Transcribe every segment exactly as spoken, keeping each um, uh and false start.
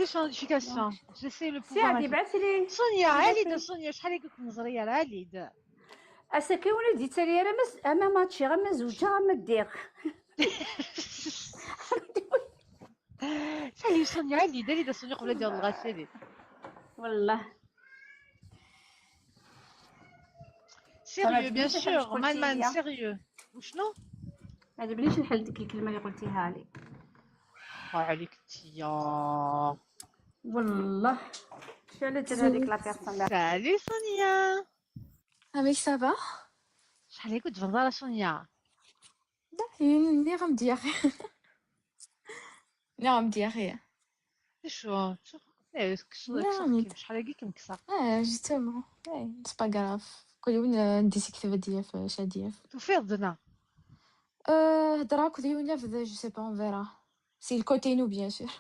Des notifications. J'essaie le pouvoir. Siɛdi, bɛet-li. Sonia, ali-d a Sonia, acḥal aya ur k-neẓri ara, ali-d. Ass-agi ur d-yettali ara, ama maččiɣ, ama zewǧeɣ, ama ddiɣ. Salut Sonia, ali-d, ali-d a Sonia, qbel ad d-yaweḍ lɣaci, ali-d. Wallah. Sérieux, bien sûr, man, man, sérieux. وشنو؟ ما عجبنيش الحل ديك الكلمة اللي قلتيها لي. الله عليك انتيا. والله. شو على جال هذيك la personne؟ Salut Sonia. Ah mais ça va؟ شحال هيك كنت في الدار سونيا؟ لا، ني غمدياخي. ني غمدياخي. شو؟ شو؟ ايه، كسر، لا، كسر، ميت. شحال هيك كنكسر؟ اه، justement. ايه، c'est pas grave. كل يوم نديسكتيف ديال في شادية. توفيق دنا. آه، هضره كل يوم نبدا، je sais pas، on verra. C'est le côté nous, bien sûr.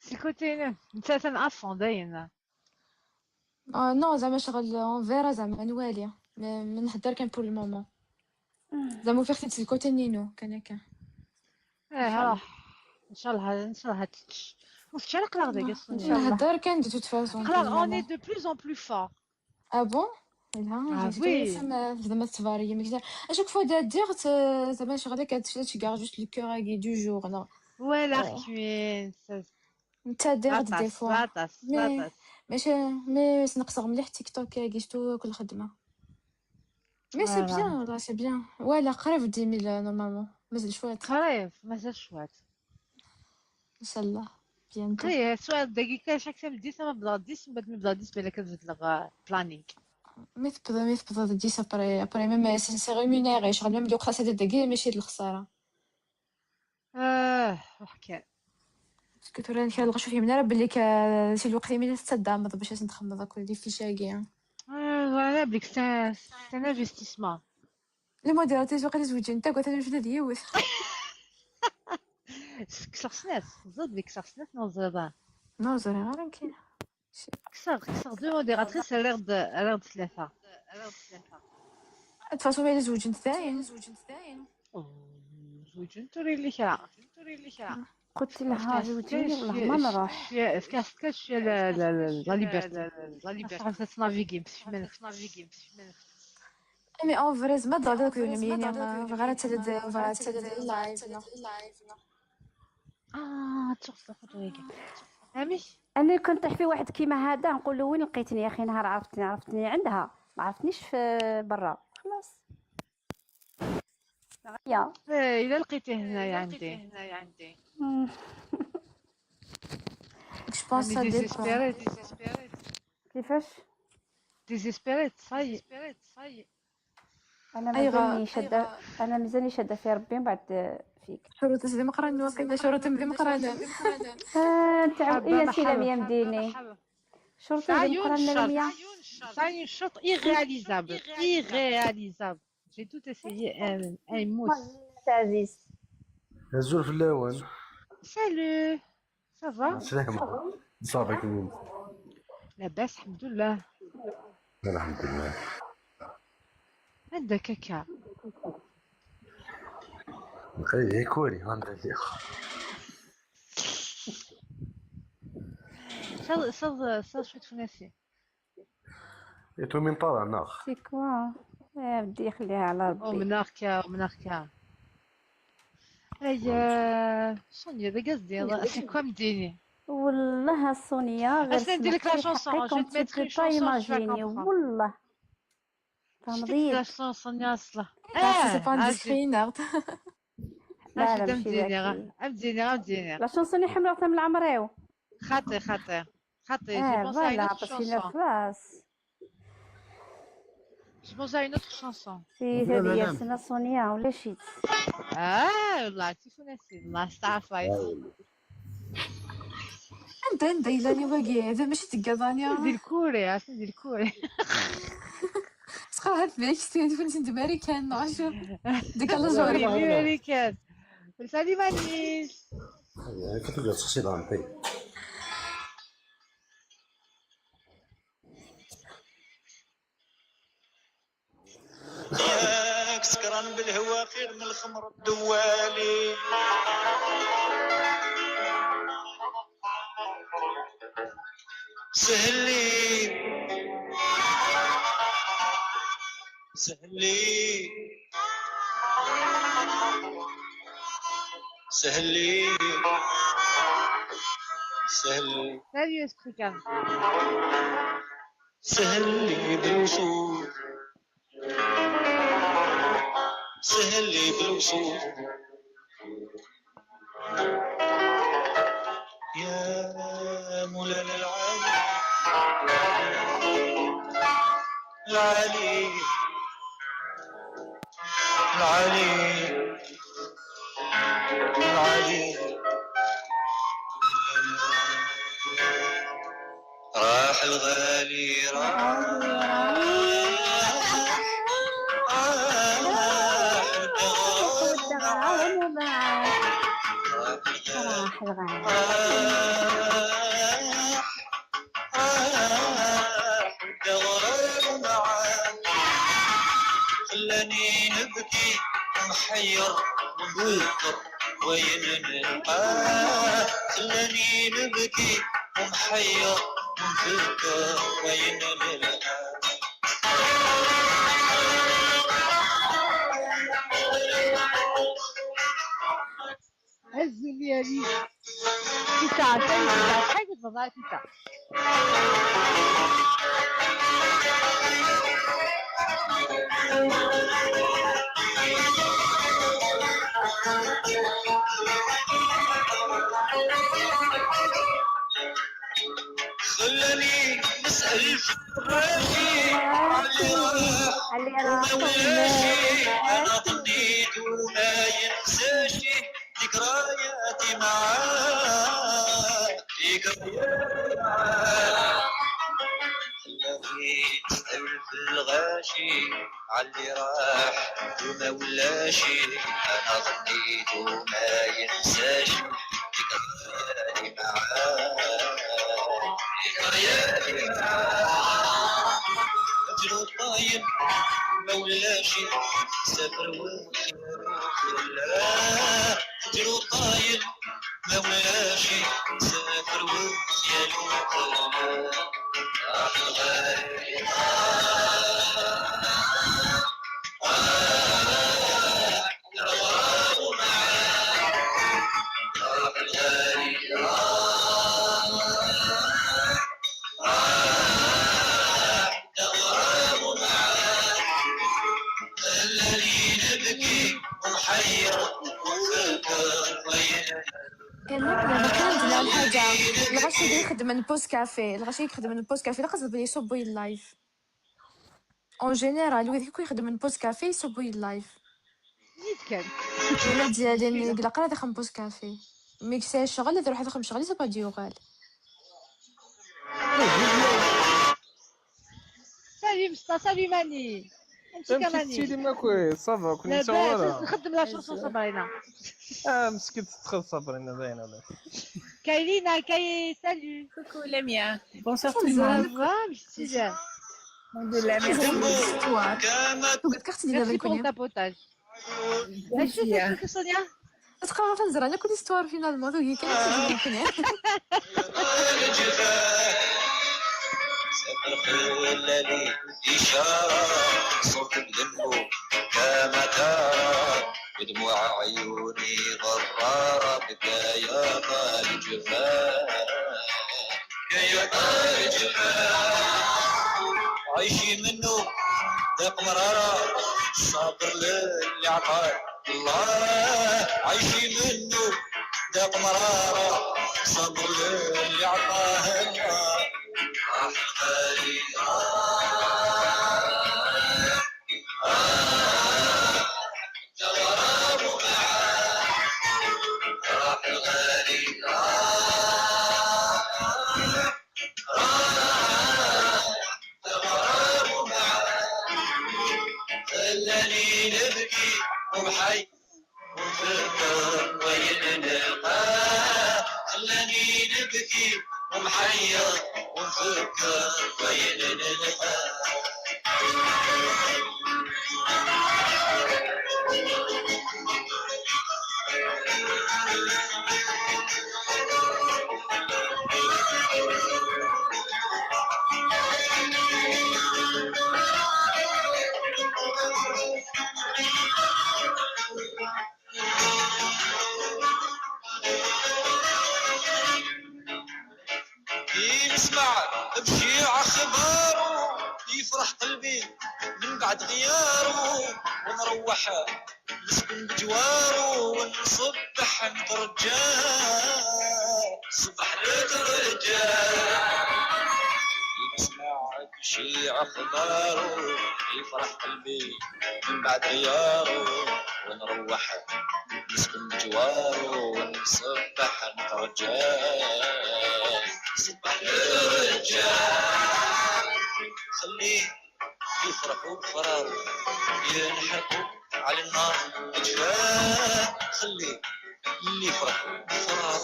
C'est le côté nous. انت تن à fond داين. آه، non، زعما شغل on verra، زعما نوالي. ما، ما نهضر كان pour le moment. زعما وفيق تنسى le côté نينو، كان هكا. ايه، راح. ان شاء الله، ان شاء الله هتش. وفي شحال قلق داك السنة؟ نهضر كان de toute façon. قلق، on est de plus en plus fort. Ah bon؟ لا، ah oui. زعما تباري مكتاب. À chaque fois دير زعما شغل كتشجع juste le cœur du jour، non. ولا آه. كوين. انت دير des fois. ماشي، mais نقصر مليح تيك توك كي شفتو كل خدمه. Mais c'est bien، والله c'est bien. ولا قريب dix mille normalement. مازال شويه. قريب، مازال شويه. ان شاء الله. Bientôt. ايه، سؤال دقيقة، شاك سام ديس، انا بلا ديس، من بعد ما بلا ديس، بلا كنزيد لك planning. Mais تبدا، mais تبدا ديس après، après même c'est rémunéré، شغل même لو خاصة دقيقة ماشي الخسارة. اه، وحكا. Parce que tura كاين الغش فهمنا راه بلي ك-، شي الوقت من تتدعم باش نتخمم كل اللي في شاكي. اه، voilà، بليك c'est un investissement. المديرة تيزوق اللي زوجين، تا قلت لهم شنو هاد يوث. كسر سنات، زاد لك كسر سنات، نوزر. نوزر، غير كاين. كسر، كسر دو موديراتريس، راه غد، راه غد ثلاثة. De toute façon، ما إلا زوجنت ثاين. أوه، زوجنت، توري لي كرا. قلت لها: "زوجيني، والله ما نروح". شوية، فكاس كاش شوية لا، لا، لا، لا ليبرتي. لا ليبرتي. خاصها تنافيغي، بس في مالك. Mais en vrai، زعما ضروري كون ميني، غير تلد، غير تلد اللايف، لا. اه، تشوف الخطوة هيك. فهمتي؟ انا كنت طيح في واحد كيما هذا، نقول له: "وين لقيتني يا اخي؟" نهار عرفتني، عرفتني عندها، ما عرفتنيش في برا. خلاص. غيا. ايه، الا لقيتيه هنايا عندي. مم. Je pense راني ça dépend. Désespérée. كيفاش؟ Désespérée، ça y est. انا أيوة، مازالني شاده، انا مازالني شاده في ربي من بعد فيك. شروط زي مقران، واقيلا شروط زي مقران. اه، انت عم-، حبة ايه يا سي مرحبا. لميا مديني. شروط زي مقران لميا. C'est un shot irréalisable. Irréalisable. J'ai tout essayé. اي موس. عزيز. أزول فلاون. Salut. Ça va؟ السلام. صافي كمل. لاباس الحمد لله. الحمد لله. عندك هكا. خليه يكوري، عندك يا أخي. صل-، صل-، صل شوية فناسي. يتو من طالع ناخ. C'est quoi؟ يا ودي خليها على ربي. ومناخكا، ومناخكا. ايا، سونيا، داك الزين، c'est quoi مديني؟ والله سونيا، غير اش ندير لك la chanson؟ Je vais te mettre une chanson, tu vas comprendre. والله. تنضيد. La chanson يا اصلا. C'est pas indiscret. لا، لا، ماشي مديني، داكي. غا-، مديني، غا مديني. La chanson اللي حملتها من العمريو. خاطي، خاطي. خاطي، j'ai pensé à une autre chanson. خلاص. J'ai pensé à une autre chanson. سي هذه يا سنا سونيا ولا شيت؟ اه، والله عرفتي فين نسيت، الله يستعرف، الله يسلمك. انت، انت الا لي واقي هذا ماشي تقاضاني. ديال كوري، عرفتي ديال كوري. تقرا هاد البيت، تكون سنت ماريكان، نو، شو؟ ديك الله زوري. ماريكان. سالي مانيس. كتبدا تخشي دانتي. ياك سكران بالهوا خير من الخمر الدوالي. سهل لي، سهل لي، سهل لي، سهل لي. Salut, Esprit Carré. سهل لي بالوصول، سهل لي بالوصول. يا مولانا العالي، العالي، العالي، العالي. راح الغالي، راح، راح، راح، راح الغالي. راح الغالي. راح، راح الغالي معاه. خلاني نبكي محير ونفكر وين نلقاه. خلاني نبكي ومحير ونفكر وين نلقاه. هزوا لي هذه. تيتا، عطيني تيتا، شحال كنت بضاعة تيتا؟ خلاني نسأل في راسي، علي راح، علي راح، وما ولاشي، أنا ظنيت وما ينساشي، ذكرياتي معاك، ذكرياتي معاك. خلاني نسأل في الغاشي، علي راح وما ولاشي، أنا ظنيت وما ينساشي، ذكرياتي معاك، ذكرياتي معاك. أجر طاير ما ولاشي، سافر وين، لا، أجر طاير ما ولاشي، سافر وين، يا لوطنا. راح الغالي، راح، راح. كان نقدر كان عندنا الحاجة. الغاشي اللي يخدم من بوست كافي، الغاشي اللي يخدم من بوست كافي، لا قصد بلي يصبوا اللايف. اون جينيرال، ويدك يكون يخدم من بوست كافي يصبوا اللايف. نيت كان. ولا ديالي، نقول لك راه داخل بوست كافي. مي كسا شغل، إذا روح داخل شغل، يصبح ديوغال. سالي مسطا، سالي ماني. انت كمان. سيدي ماكوي، صافا، كنت لاباس، نخدم لا شونسون صابرينا. اه، مسكين تدخل صابرينا، باينه. كايلينا، كاي، سالي. Coucou Lamia. Bonsoir tout le monde. Ça va, الحمد لله، merci. تقعد كاع تدير. Merci pour le tapotage. اش سوني سونيا؟ تقرا تنزرع لك ليستوار فينالمون، وهي كانت تجي كنا. سافر خير ولا لي إشارة، صوت بدمه كما ترى، ودموع عيوني غرارة، بداية ما الجفاف. يا طارج الباب، عيشي منه ذاق مرارة، صابر للي عطاه الله. عيشي منه ذاق مرارة، صابر للي عطاه الله. راح الغالي، آه، آه، دوام معاه. راح الغالي، آه، آه، غرام معاك. خلاني نبكي ومحير ونفكر وين نلقاه. خلاني نبكي ومحير ونفكر وين نلقاه. نسمع بشيع أخبارو، يفرح قلبي من بعد غيارو، ونروح نسكن بجوارو، ونصبح نترجى، صبح نترجى. نسمع بشيع أخبارو، يفرح قلبي من بعد غيارو، ونروح نسكن بجوارو، ونصبح نترجى، صبح نترجى. خليه يفرحوا بفراغ، ينحرقوا على النار، تجفاه. خليه اللي يفرحوا بفراغ،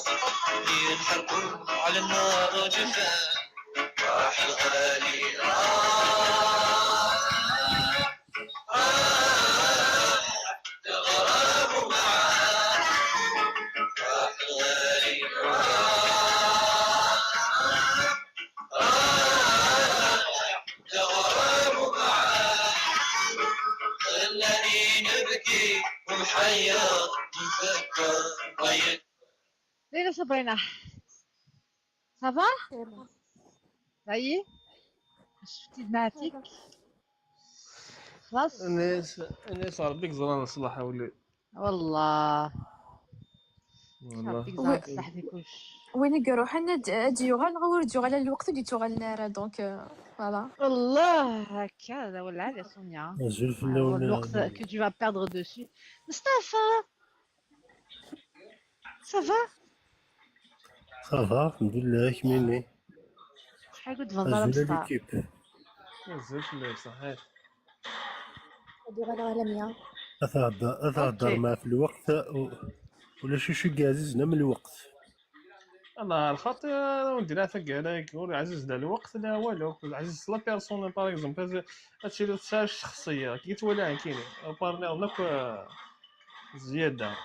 ينحرقوا على النار، تجفاه. راح الغالي، راح، راح الغرام معاه. راح الغالي، راح، راح الغرام معاه. خلاني نبكي ومحير، نفكر، ضيق. ليلى صبرينا. صافا؟ صافي؟ شفتي دمعتك؟ خلاص؟ الناس، الناس ربي يزرع الصلاح ولي. والله. والله. ربي يزرع الصلاح في كلش. وين يروح؟ أنا د-، د-، يغال غور يغال الوقت اللي تغال نارا، donc، euh, voilà. والله هكا، هذا هو العادة، سونيا. أزول في آه، اللون. الوقت que tu vas perdre dessus. مصطفى! Ça va؟ Ça va، الحمد لله، كميني. شحال كنت فنزرة أزول بصح؟ ليكيب. مازال في الليل، صحيح. هادي غير على مية. أتهدر، أتهدر أوكي. معاه في الوقت و-، ولا شي، شي كاع عزيزنا من الوقت. الله الخاطر، ودي لا ثقة عليك، ولا عزيز على الوقت، لا والو. عزيز لا بيرسونيل، باغ اكزومبل، هادشي اللي تسعى الشخصية، كي تولي عن كيني. بارلي هناك، آه، زيادة.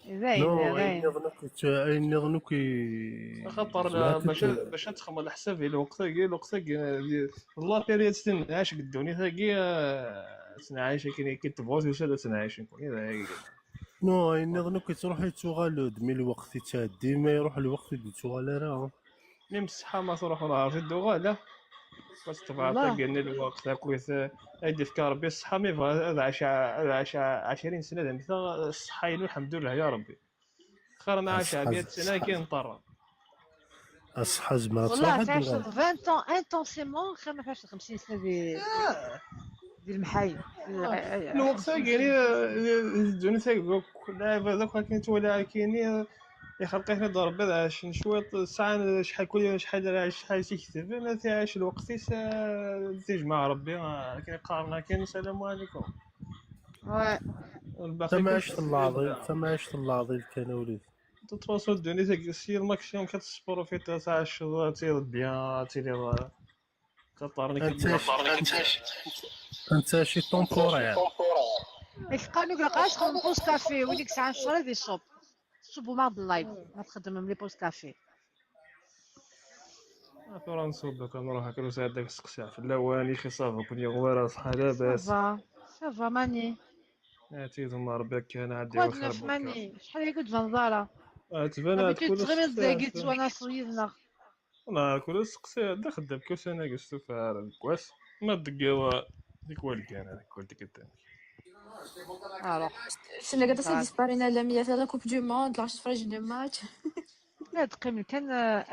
باين، نو، باين. أين يظنك ت-، أين يظنك ي-، خاطر زعما باش، تت-، باش تخمم على حسابي الوقت هاكي، الوقت هاكي، آه، لا بيريود تنعاش قدوني هاكي، آه، تنعاش كي، كي تبغوز وسادة تنعاش نكون، إيه، هاكي. نو، أين يظنك تروح يتوغالود، مي الوقت يتعدي، ما يروح الوقت يتوغال راه. ميم الصحة ما تروح لها في الدوغة، لا. بس تبع والله. طاقين الوقت، هاكويت، هادي في ربي الصحة، مي فا-، هذا عاش، هذا عاش عشرين سنة، هذا مثل الصحة، يلو الحمد لله يا ربي. خير ما عاش الصحة، مية سنة الصحة. كي نطر. الصحة زعما والله تروح تعيش الدوغة. عشرين ans intensément، خير ما تعيش خمسين سنة دي، آه. دي المحاي. آه. الوقت هاكي، يعني، آه، الدنيا تاعك دوك، لا، هذاك كاين تولي كاين، يخلق لنا ضرب هذا عشان شوية ساعة، شحال كل يوم، شحال، شحال تيكتب، أنا تعيش الوقت يس-، تجمع ربي، آه، كيقارنا كاين. السلام عليكم. Ouais. والباقي تما كل عشت شيء العظيم، يبدا. تما عشت العظيم كان وليد. توصل الدنيا تاك السير ماكسيموم كتصبروا في تسع شهور، تيرد بيان، تيري كطارني انت كدير. انت شي طومبورير. يلقى نقول قاش خدم بوست كافي، وينك ساعة عشرة دي الصوب. الصوب وما عند اللايف، ما تخدم لي بوست كافي. فرنسا دوكا نروح كروس هذاك السقسي في الاواني خي صافا كون يغوار صحا لاباس. صافا، صافا ماني. هاتي ثم ربي كان عندي كواد واخر نف بركة. ماني، شحال هي كنت فنزارة. آه، تبان هاد دابيتود كل تغمي السقسي الزاكيت عفوا. وانا صويد نخ. انا كل السقسي هذا خدام كوسانا قصتو فارغ كواس. ما دقيوا ديك والكان هذاك كل ديك الثاني. اروح. شنو قاعده صافي. ديسبارينا لا مية ثلاثة كوب دو موند لا شفرج دو ماتش. لا تقيم كان آه،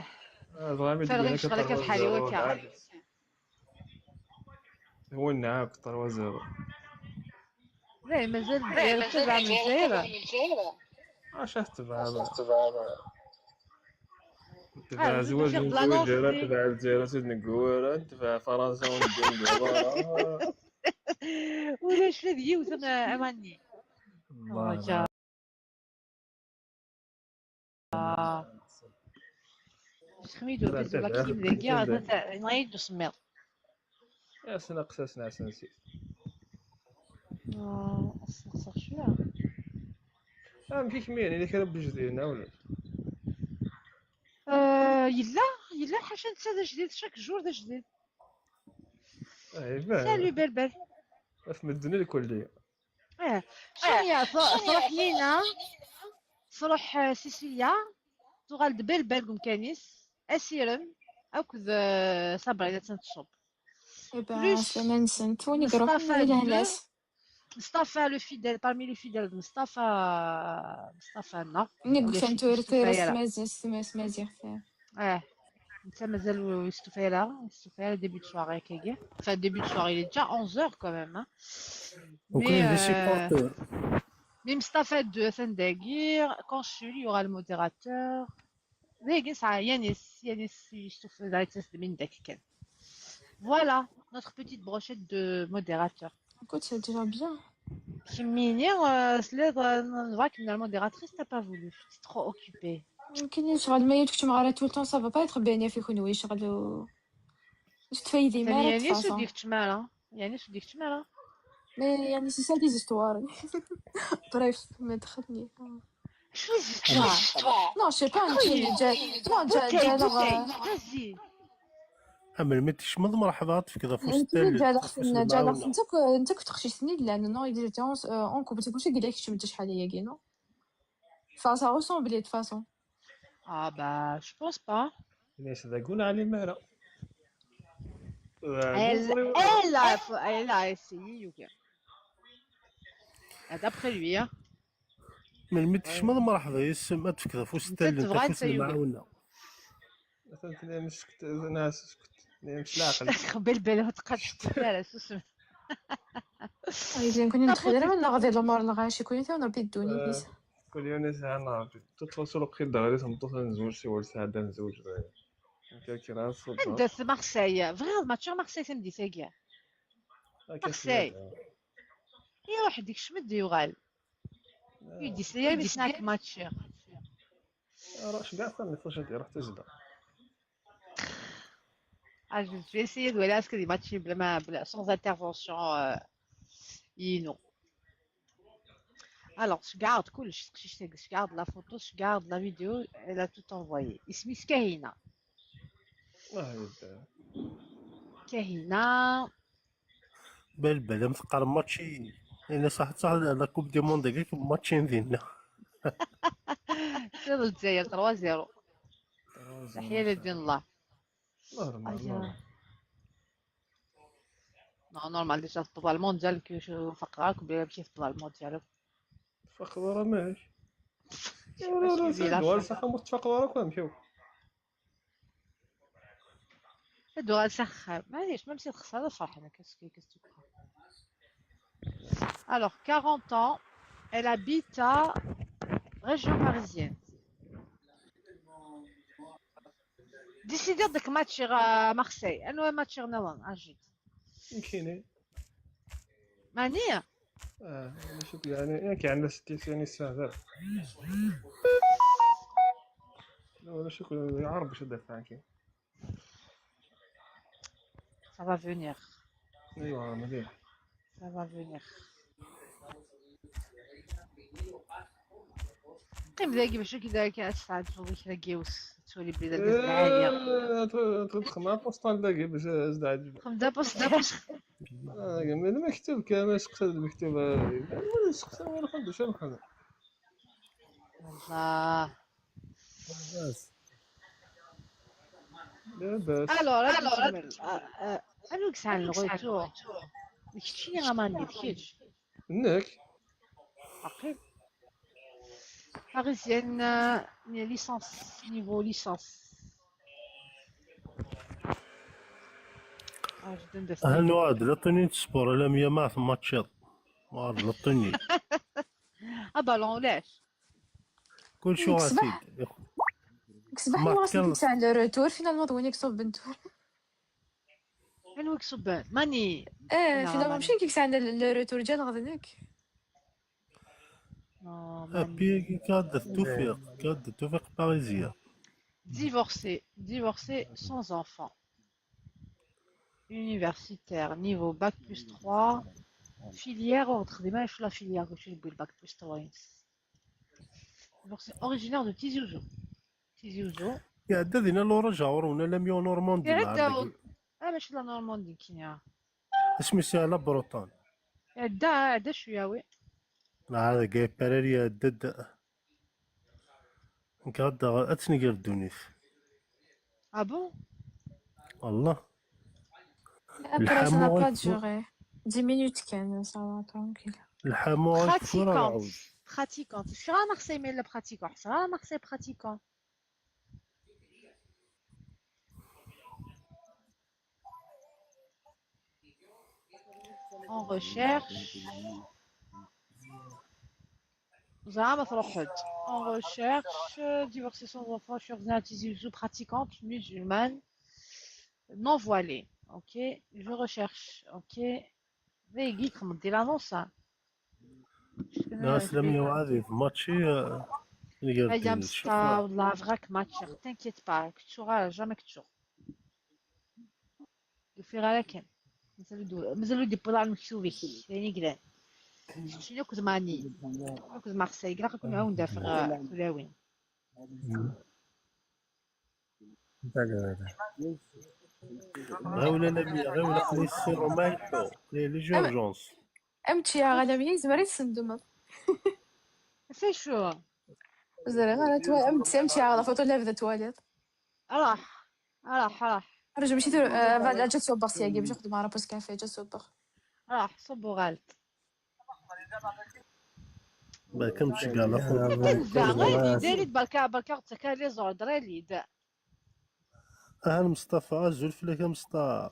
فغامي فارغين ديالك شغلك كتروح في حالي زيرو وكا. عاد. هو نعاك تروح زيرو. لا مازال الجزائر تبع من الجزائر. اش تبع هذا؟ تبع آه، زواج زوج من زواج، تبع الجزائر، تبع الجزائر، تبع فرنسا، وندير ولا شفت هذه يوزن اماني. الله. آه. شخميدو بزو لا كيم ذاكي غادا نعيد وسميض. يا سنا قساسنا سنسي. آه، أصلا صار شوية. آه، مشي كمية، يعني كان بجديد، نعاود. آه، يلا، يلا حاشا نتا ذا جديد، شاك جور ذا جديد. آه، يبان. سالي بلبل. في مدن الكلية. اه، شنو هي؟ تروح لينا، تروح، آه، سيسيليا، Tuɣal-d Belbel deg umkan-is, Asirem akked, euh, Sabrina attan tṣubb. Eh ben, Plus slama-nsent, win i iruḥen Mustafa i deux, lehna-s. Mustafa le fidèle, parmi les fidèles d Mustafa, Mustafa-nneɣ. Win i Ulac yufan ur tura yestufa ara. Tmaziɣt, tmaziɣt, tmaziɣt. Eh, netta mazal ur yestufa ara, ur yestufa ara début de soirée akkagi. Enfin, début de soirée, il est déjà onze heures quand même, hein. Donc, Mais, les euh, supporters. mais Mustafa deux atan dagi, quand je suis, il y aura le modérateur. Dagi, ça, Yanis, Yanis, il se fait la tête de Mindek. Voilà, notre petite brochette de modérateur. Écoute, c'est déjà bien. Kemmini, euh, c'est le, euh, on voit que la modératrice n'a pas voulu. C'est trop occupé. يمكن يشغل ما يتكتم غير tout le temps, ça va pas être bien يا في كنوي يشغل و- تفايدي ثاني ما يعني شو تفاصيل. ديك تمارا؟ يعني شو ديك تمارا؟ Mais يعني c'est ça des histoires. Bref, ما دخلني. شو زيتوا؟ Non, je sais pas, انت اللي جا. Non, جا بوتي، جا بوتي، لغ- vas-y. Ah, mais ملي تشمض مرحبا تفك ذا فوس انت تال جا تفوس لغ- جا لغ- المعاونة. انت كو- انت كنت خشيتني لان non, il était en couple, c'est pour ça qu'il a كنت شحال هي كينو. Enfin, ça ressemblait de toute façon. Ah bah, je pense pas. الناس ذاقون على مالا. Elle, elle a, elle a essayé, Yuka. Ah, d'après lui, hein. ملي تشمض مرحبا يسم تفك ذا فوس انت تال تبغى تفوس انت يوكا. المعاونة. مثلا انا مش سكت، انا مش لاقل. قبل بلا ما تقدش تسال سوسم. يمكن ندخل انا ولا غادي الامور الغاشي كون يثون ربي يدوني آه. بيس. كل يوم نسعى نعرف. تطلع سوق خير دغري تنطوف نزوج سي ورس هذا نزوج. كاكي راسو. عند مارسيليا، بغير ماتشور مارسيليا تمدي تاكيا. مارسيليا. يروح ديك شمد يغال. يدي سيا بسناك ماتشور. راه شكاع فهمني فاش انت رحت تزدا. Ah, je vais essayer de voir ce que les matchs بلا ما بلا sans intervention, euh, ينو. Alors, je garde كلش، je garde la photo, je garde la vidéo, elle a tout envoyé. اسمي كاهنة. الله يبارك. كاهنة. بال بال متقارن ماتشي. انا صح صح لا كوب دي موند كاع ماتشين ديالنا. سير الجزائر trois zéro. تحية لدين الله. نورمال، أيا. نورمال. Non, normal, déjà, تبغى المونديال كي شو فقراك بلا كيف تبغى المونديال. فقط راه ماهيش. ماشي بلا دوار فقر. صح متفق وراك ونمشيو. هادو غير سخر، معليش، même si الخسارة فرحنا، qu'est-ce que, qu'est-ce que tu crois. Alors, quarante ans, elle habite à région parisienne. Décidé داك ماتش غا مارسيليا، انو ماتش نوان اجيت. يمكن. ماني؟ اه، انا شوف يعني، ياك عندنا ستين سنة الساعة. لا، ولا شكون يعرف باش يدافع كاين. Ça va venir. ايوا، مليح. Ça va venir. قيم داكي باش كي داكي تساعدو كي راكي وس تولي بلي داكي عالية. آه، تدخل مع بوسطال داكي باش زاد عجبك. خمدة بوسطال. آه، ما المكتوب كان، ما شقصد المكتوب هذا. ما شقصد، ما نخدش، ما نخدش. والله. لاباس. Alors, alors, انو كسان الغوتو؟ كشي يا ماندي كيتش. انك عقيل. Parisienne, euh, licence, niveau licence. Ah, je donne des هل واد لا توني تسبور لا مية ما في ماتشات. واد لا توني. Ah, ballon, ولاش؟ كل شو صباح. غاسيد. صباح ما نواصل كان- كيف تاع لو روتور، فينالمون دوينيك صوب بنتو. انو يكسب ماني؟ ايه، لا، فينالمون ماني. ماشي كيف تاع لو روتور جا نغدنك. آه، ابي كاد التوفيق، كاد التوفيق باريزيا. Divorcée, divorcée sans enfant. Universitaire, niveau bac plus trois. Filière, on trouve des matchs la filière que je suis le bac plus trois. Divorcée, originaire de Tizi Ouzou. Tizi Ouzou. يا دادينا لو رجع ورونا لا ميو نورموندي. يا داود. Ah, mais je suis la Normandie, Kenya. اسمي سي لا بروتون. عدا، عدا شوية، oui. لا، هذا جاي باريريا دد. Nekk ad, ad tnger ddunit. Ah bon? Allah. Après, ça n'a pas duré. Dix minutes, quinze, ça va, tranquille. Lḥamu ad kfur ad Pratiquant. ɛawed. Pratiquant. Ccɣel neɣ saymen le pratiquant. Ccɣel neɣ c'est pratiquant. On recherche. زعما تروحت. On recherche, divorcée sans enfant, sur Tizi Ouzou, pratiquante, musulmane, non voilée. Ok, je recherche. Ok. Veuillez cliquer, me dit l'annonce. Nna Slamiya uɛad d match i, uh, tnger Aya ddunit. msta, والله غاك match. T'inquiète pas, كتشو غا jamais كتشو. يوفي غير كان. مازالو دو-، مازالو دي بولا المكتوبي. ثاني قلان. شنو كنت ماني؟ كنت مارسيل، قلت لكم عاون دافع كلاوين. غير ولا نبي، غير ولا خلي السيرو ما يحو. لي، لي جورجونس. امتي يا غالي، يزمر يسندم. C'est chaud. زري غير تو امتي، امتي يا غالي، فوتو لا بدا تواليت. راح، راح، راح. رجع مشي تو، آه، بعد جات سوبر سياقي باش ناخذ مع رابوس كافي، جات سوبر. راح، صبو غالط. ما كملتش كاع لا فوت. كنزع، غير ديري بركا، بركا تكا لي زوردر لي دا. اهلا مصطفى، ازول فيك مصطفى.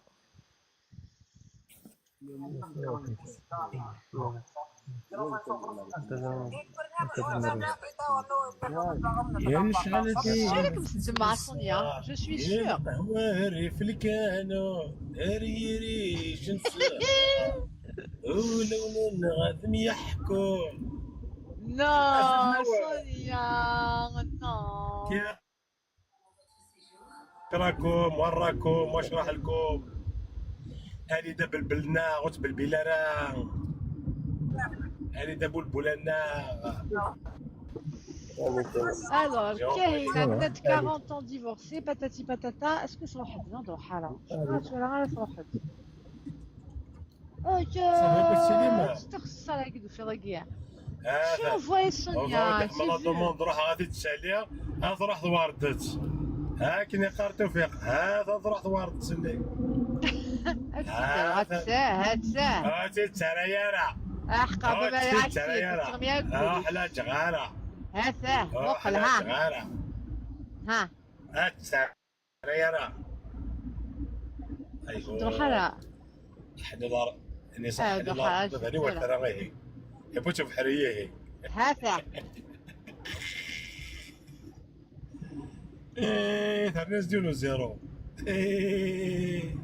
يا نشعل شنو راكم تسمع صونيا؟ Je suis sûre. هواري في الكانو، ريري جنس. ولون غادم يحكو. Non, Sonia, non. كي راكم؟ وين راكم؟ واش راح لكم؟ هاني دا بلبلنا، غوت بلبيلة راه. هاني دا بلبلنا. Alors, كاين عندنا quarante ans divorcé, patati patata, est-ce que صراحة هاد الحالة؟ شنو هاد الحالة؟ صراحة. اوكي. صافي، كنت سليمة. تخصص على قد في رقيع. هذا. شنو فواي وفاء سونيا؟ ديك من لا دوموند، روح غادي تسالي. ها تروح ثواردت. ها كني قار توفيق. ها تروح ثواردت سني. هاتساه، هاتساه. ها تتسرى يا راه. احقا بابا ها يعكسي تتسرى يا راه. كنتم يا ها حلا جغارة. هاتساه، ها وقل حلا ها. جغارة. ها. ها تتسرى يا راه. ايوا. دروح على حد الار. اني صح آه، حد دروح الار. على دابا هاني السلام. واحد راه غير. يا بوتو بحريه هي. هاتساه. ايه، تاع الناس ديالو زيرو. ايه.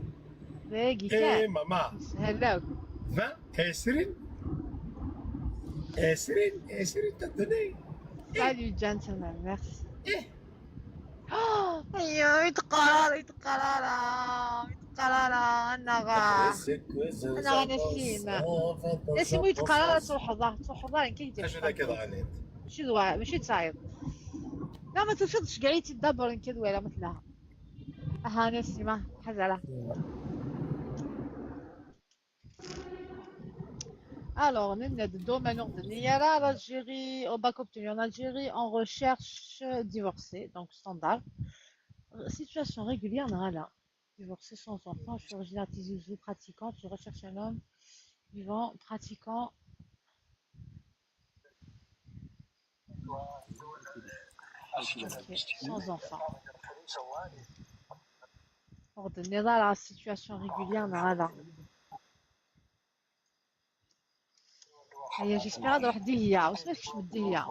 باقي ايه كان. ماما. هلاك. فان، عشرين. عشرين، عشرين تدني. Salut gentlemen, merci. ايه. ايوا يتقرر، يتقرر، يتقرر، انا غا. انا غا نسيم. نسيم يتقرر، تروح الظهر، تروح الظهر، كي يدير. اش هذا كذا غنيت؟ ماشي دوا، ماشي تصايب. لا، ما تشدش كاع يتدبر كذا ولا مثلها. اها نسيمة، حزرة. Alors, nous sommes dans le domaine de l'Algérie, au bac obtenu en Algérie, on recherche divorcé, donc standard. Situation régulière, voilà. Divorcé sans enfant, je suis originaire de Tizi Ouzou, pratiquante, je recherche un homme vivant, pratiquant, ok, sans enfant. Ordonnez-la la situation régulière, voilà. هيا، j'espère هاد واحد دي هي، واسمك كيش بدي هي.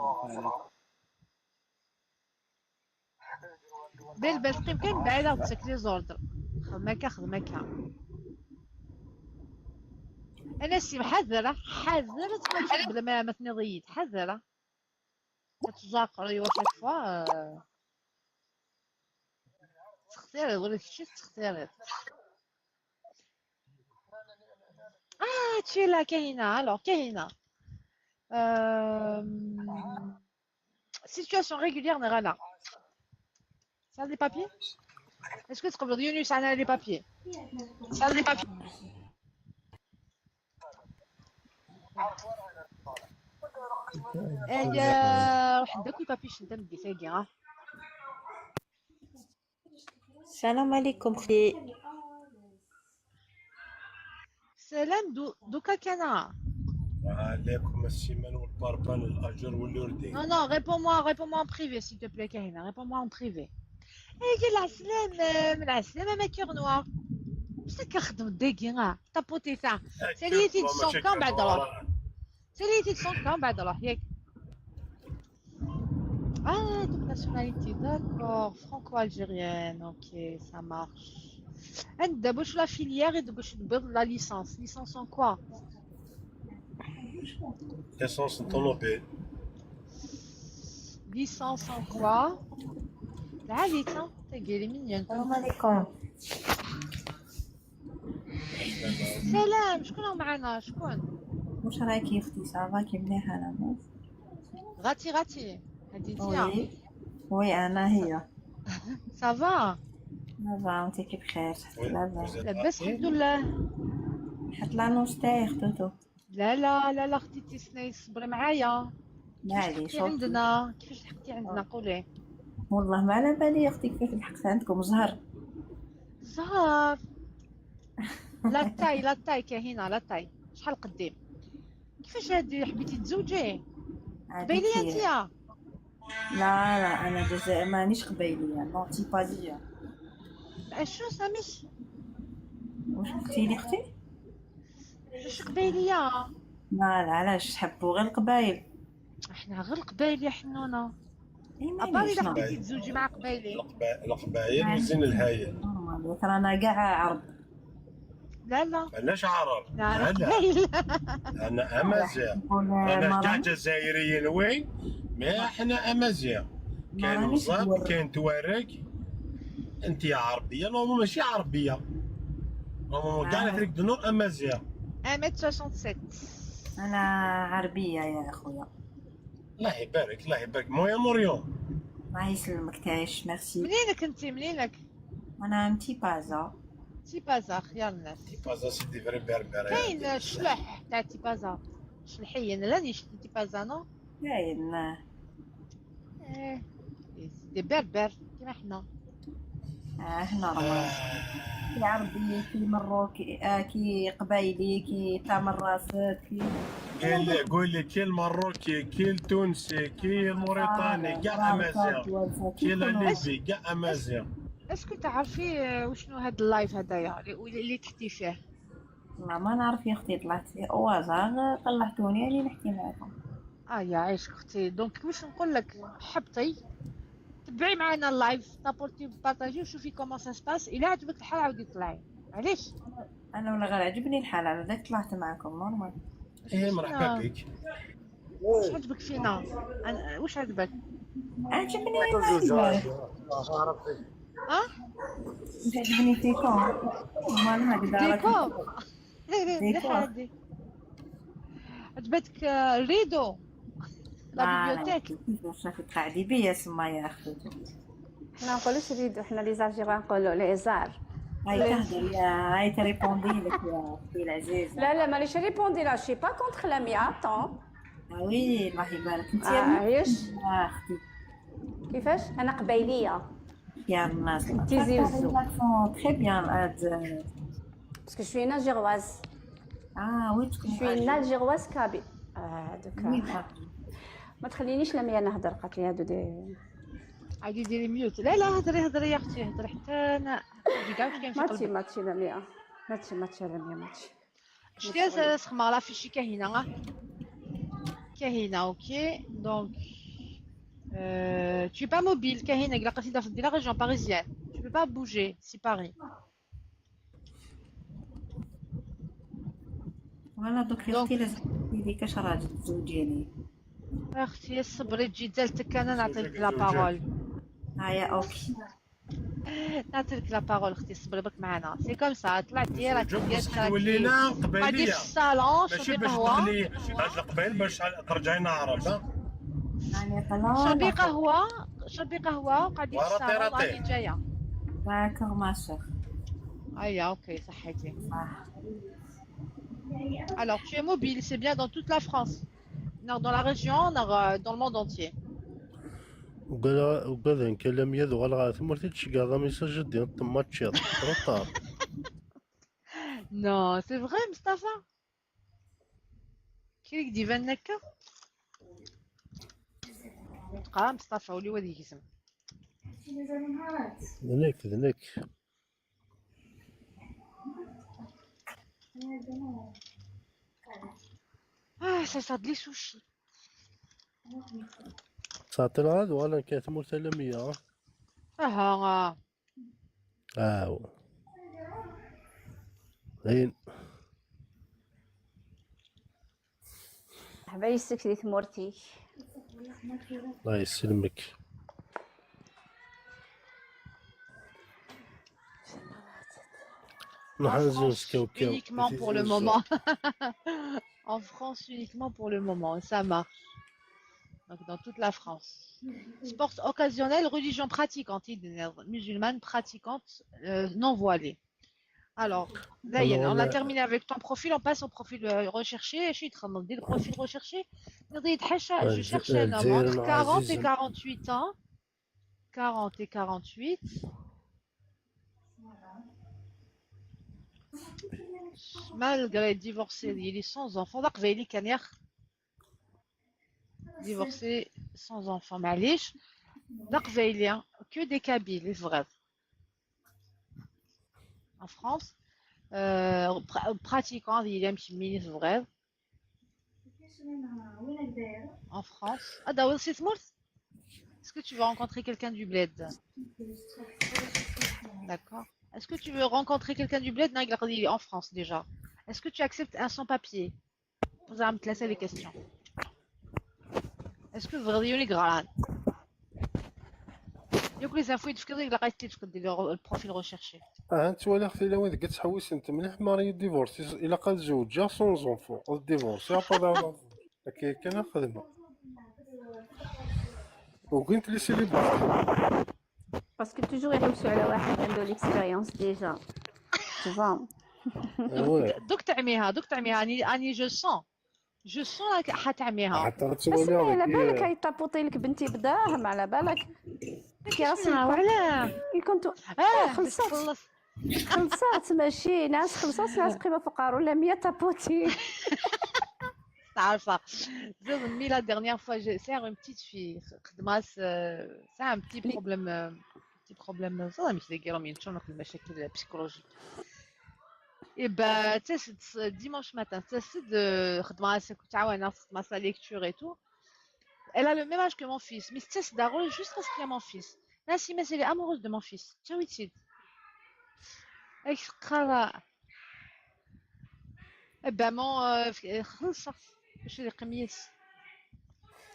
بال بال تقيم كاين بعيدة وتسكلي زوردر. خدمة كا، خدمة كا. انا سي حذرة، حذرة ما تشوف بلا ما، ما تنضيد، حذرة. كتزاقر ايوا chaque fois، آه. تختاري ولا كشي تختاري. اه تشيلا كاينة، alors كاينة. Euh, situation régulière نغانا. Ça les papiers؟ Est-ce que تقبل يونس انا les papiers؟ Ça les papiers. ايا واحد داك les papiers شنو مدي ساقي ها. السلام عليكم اختي. سلام دو دوكا كان. وعليكم السيمان والباربان الاجر واللوردي. Non, non, réponds-moi, réponds-moi en privé, s'il te plaît, Kahina. Réponds-moi en privé. ايه العسلامة، من العسلامة ما كيغ نوار. بصح كنخدم الداكي اه طابوتي تاع ساليتي دو سون كان بعد روح. ساليتي دو سون كان بعد روح ياك. اه دوك nationalité, d'accord, franco-algérienne, ok, ça marche. عند واش la filière دوك واش تبغي la licence, licence en quoi? Essence طوموبيل. Licence en quoi? العالي تا تاقيلي مينيون. السلام عليكم. سلام، شكون راهو معنا؟ شكون؟ واش راكي اختي؟ صافا كي مليحه لاباس؟ غاتي غاتي. هادي انتيا؟ وي وي انا هي. صافا؟ لاباس انت كي بخير؟ لاباس؟ لاباس الحمد لله. حط لانوس تاعي اختوتو. لا لا لا لا اختي تيسناي صبري معايا. معليش عندنا كيفاش لحقتي عندنا قولي؟ والله ما على بالي اختي كيفاش لحقت عندكم زهر. زهر. La taille, la taille كاينه la taille. شحال قديم؟ كيفاش هادي حبيتي تزوجي؟ قبايليه انتيا؟ لا لا انا جزائر مانيش قبايليه نو تي با ليا. شو سميتي؟ واش قلتي لي اختي؟ مش قبايليه؟ لا لا علاش حبوا غير القبايل؟ احنا غير القبايليه حنونه. ابار الا حبيتي تزوجي مع قبايلي. القبايل وزين الهايل. رانا كاع عرب. لا لا علاش عرب؟ لا لا قبايل. انا امازيغ. انا كاع جزائريين وي. مي احنا امازيغ. كاين مزاب، كاين توارق. انت يا عربيه؟ نو ماشي عربيه. نو كاع لافريك دو نور امازيغ. un mètre soixante-sept. انا عربيه يا اخويا. الله يبارك الله يبارك Moyen-Orient. الله يسلمك تعيش merci. منينك انت منينك؟ انا من تيبازا. تيبازا خيار الناس. تيبازا سي دي فري بربر. كاين الشلح تاع تيبازا. شلحيين لا نشتي تيبازا نو؟ كاين. ايه دي بربر كيما حنا. اه هنا راه كي عربي كي مروكي آه كي قبايلي كي تامر راسك كي قول لي قول لي كي المروكي كي التونسي كي الموريتاني كاع امازيغ. كي لا ليبي كاع امازيغ. اسكو تعرفي آه، وشنو هاد اللايف هدايا اللي اللي تحتي فيه؟ والله ما نعرف يا اختي طلعت فيه او هازار طلعتوني راني نحكي معاكم. اه يا عيش اختي دونك واش نقول لك؟ حبطي تبعي معنا اللايف تابورتي بارطاجي وشوفي كومون سا سباس الا عجبك الحال عاودي طلعي. علاش؟ انا ولا غير عجبني الحال على ذاك طلعت معاكم نورمال. ايه مرحبا بك. واش عجبك فينا؟ أنا- واش عجبك؟ عجبني اه عجبني فيكم. مال هكذا ديكور. مليحه هادي. عجبتك آه، الريدو؟ لا بيبليوتيك. شافك قاعدي بيا سما يا اختي. حنا نقولوش ريدو، حنا لي زالجيريان نقولو لي زار. هاي تهدر يا هاي تريبوندي لك يا اختي العزيزه. لا لا مانيش ريبوندي لا شي با كونتر لاميا اتون. وي الله يبارك انت يا عيش. يا اختي. كيفاش؟ انا قبايليه. يا الناس تيزي وزو. تري بيان هاد. باسكو شوي ناجيغواز. اه وي تكون شوي ناجيغواز كابي. اه دوكا. ما تخلينيش لاميا نهدر قالت لي هادو دي. عادي ديري ميوت. لا لا هضري هضري يا اختي هضري حتى انا. نجي كاع واش كاين في ماتشي قلبي. ماتشي لاميا. ماتشي ماتشي لاميا ماتشي. شتي سخمه لا فيشي كاينه ها. كاينه اوكي دونك. Euh, tu es pas mobile كاينه الا قصيده في la région parisienne. Tu peux pas bouger, c'est Paris. فوالا دوك يا اختي لازم تديري كاش راجل تزوجيني. اختي صبري تجي دالتك انا نعطيك la parole. هيا اوكي. نعطيك la parole اختي صبري برك معنا c'est comme ça طلعتي راك بصح تولينا قاعدي في قبايليه. الصالون ماشي شربي باش قهوه. تخلي هاد القبايل باش ترجعينا عرب ها. يعني خلاص. شربي قهوه شربي قهوه وقعدي في ورا الصالون طيراتي. راني جايه. داكوغ ما شير. ايا اوكي صحيتي. صح. Alors tu es mobile, c'est bien dans toute la France. Non, dans la région, non, euh, dans le monde entier. Ugadeɣ, ugadeɣ kan lamya ad uɣaleɣ ɣer tmurt i d-tceggɛeḍ amisaj ad d-temmeččiḍ. Reṭar. Non, c'est vrai, Mustapha? Krik d-ibanen akka? Tqara Mustapha, uli wa d yegzem. D nekk, d nekk. Ah, ça sent les sushis. Ttɛeṭṭileɣ ad uɣaleɣ ɣer tmurt alamya. Aha. Aw. Dayen. Ḥba yessek di tmurt-ik. Allah yesselmek. En France, uniquement pour le moment. En France, uniquement pour le moment, ça marche. Donc, dans toute la France. Sport occasionnel, religion pratiquante, musulmane pratiquante, euh, non voilée. Alors, Ryan, on a terminé avec ton profil, on passe au profil euh, recherché. Je suis en train de dire profil recherché. Je cherche un homme entre quarante et quarante-huit ans. quarante et quarante-huit. Malgré divorcé, il est sans enfant. D aqbayli kan, yak. Divorcé, sans enfant, معليش. D aqbayli, hein. Que des Kabyles, c'est vrai. En France, euh, pra- pratiquant, il aime qui minutes, vrai. En France. Ah, d'accord, c'est mort. Est-ce que tu veux rencontrer quelqu'un du bled? D'accord. Est-ce que tu veux rencontrer quelqu'un du bled? Non, il a dit en France déjà. Est-ce que tu acceptes un sans-papier? Vous avez les questions. Est-ce que vous avez une grande? Donc les infos, il faut que le profil recherché. Ah, tu vois, la fille, là, où est-ce que tu as vu, c'est une, mais, Marie divorce, il a qu'à zewǧeɣ sans enfant, divorce, il a pas d'enfant. Ok, كان خدمة. وكنت لي célibataire. Parce que toujours يحوسوا على واحد عنده l'expérience déjà. Tu vois. Ah ouais. دوك تعميها، دوك تعميها، اني اني je sens. Je sens راك حتعميها. حتى اسمعي، على بالك هيطابوطي لك بنتي بدراهم، على بالك. كي راسي علاه؟ كنت اه خلصت. خلص. خلصت، ماشي ناس خلصت، ناس قيمة فقار ولا مية طابوتي. تعرفها. زوج مي la dernière fois, c'est une petite fille. خدمة، c'est un petit problème, euh, petit problème. زعما مش دايرة من شنو المشاكل psychologiques. Et ben, tu sais, c'est dimanche matin, tu sais, c'est de خدمة، c'est كنت عاونة خدمة، sa lecture et tout. Elle a le même âge que mon fils, mais tu sais, c'est drôle, juste parce qu'il y a mon fils. Là, si, mais elle est amoureuse de mon fils. Tu vois, tu sais. ايش قرا؟ ابا مون خلصت. واش اللي قميس؟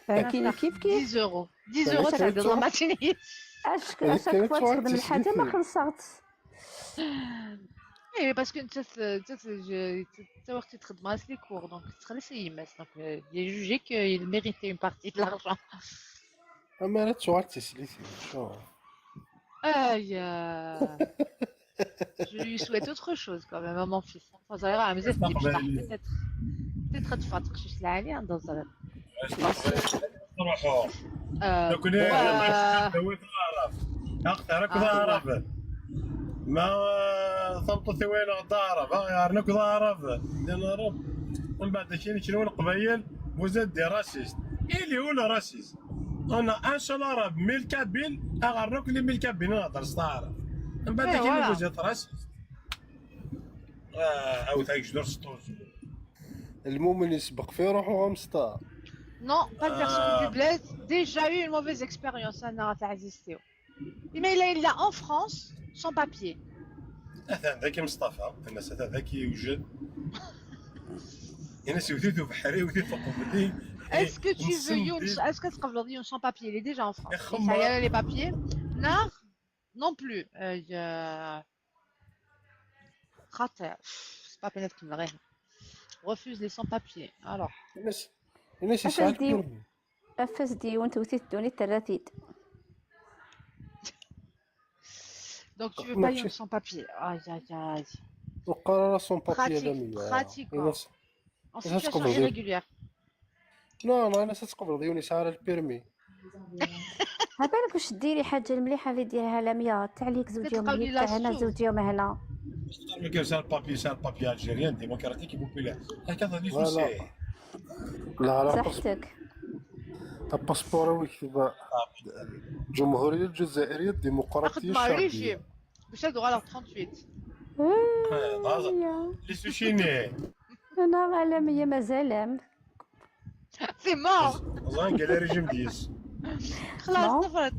كاين كيف كيف. ديز اورو، ديز اورو تاع الدولار ما تنيس. اش اش كنت تخدم الحاجه ما خلصت. اي باسكو انت انت انت وقت تخدم على لي كور، دونك تخلص يماس، دونك il a jugé qu'il méritait une partie de l'argent. اما راه تسوار تسليتي شو. ايا. Je lui souhaite autre chose quand même à mon fils. Enfin, ça ira, mais c'est peut-être peut-être تفاتق شي سلعه عليها ندوز. روحو. نكون انا دويت العرب. اختارك العرب. ما صمت ثوين العرب، غير نكون عرب. دين العرب. ومن بعد كاين شنو القبايل، vous êtes des racistes. Il est où le racisme? انا ان شاء الله راه ميل كابيل، اغرك لي ميل كابيل نهضر ستار. من بعد كاين vous êtes raciste. اه، عاود هاك جدور سطوز. المؤمن يسبق في روحو غمسطار. Non, pas de personne du bled. Déjà eu une mauvaise expérience, انا تاع زيستيو. Mais il a en France sans papier. هذا ذكي مصطفى، انا هذا ذكي يوجد. انا سويتو بحري وثيت فوق بدي. Est-ce que tu veux يونس؟ Est-ce que تقبل يونس sans papier? Il est déjà en France. Il a les papiers. Non, non plus. Euh, خاطر c'est pas بيناتكم غير. Refuse les sans-papiers. Alors. انا سي ساعات افاس ديون توتي تدوني تراتيد. Donc tu veux pas يونس sans papier. Aïe aïe aïe. وقال راه sans papier. Pratique, pratique. En situation irrégulière. Non, non, انا تقبل يونس على البيرمي. عبالك واش ديري حاجة مليحة اللي ديرها لميا، تاع ليك زوج يوم، تقولي ليك لا تاع هنا سوق. زوج يوم هنا. C'est un papier, c'est un papier algérien, démocratique et populaire. هكا هذا اللي سوسي. لا، لا، صحتك. الباسبور هو يكتب الجمهورية الجزائرية الديمقراطية اخذ مع الشعبية. ريجيم باش هادو غير ثلاثة وثمانين. هذا. يا. Les Souchinés. انا غا لميا مازال. C'est mort. زين قال ريجيم ديس. خلاص Non. طفرت.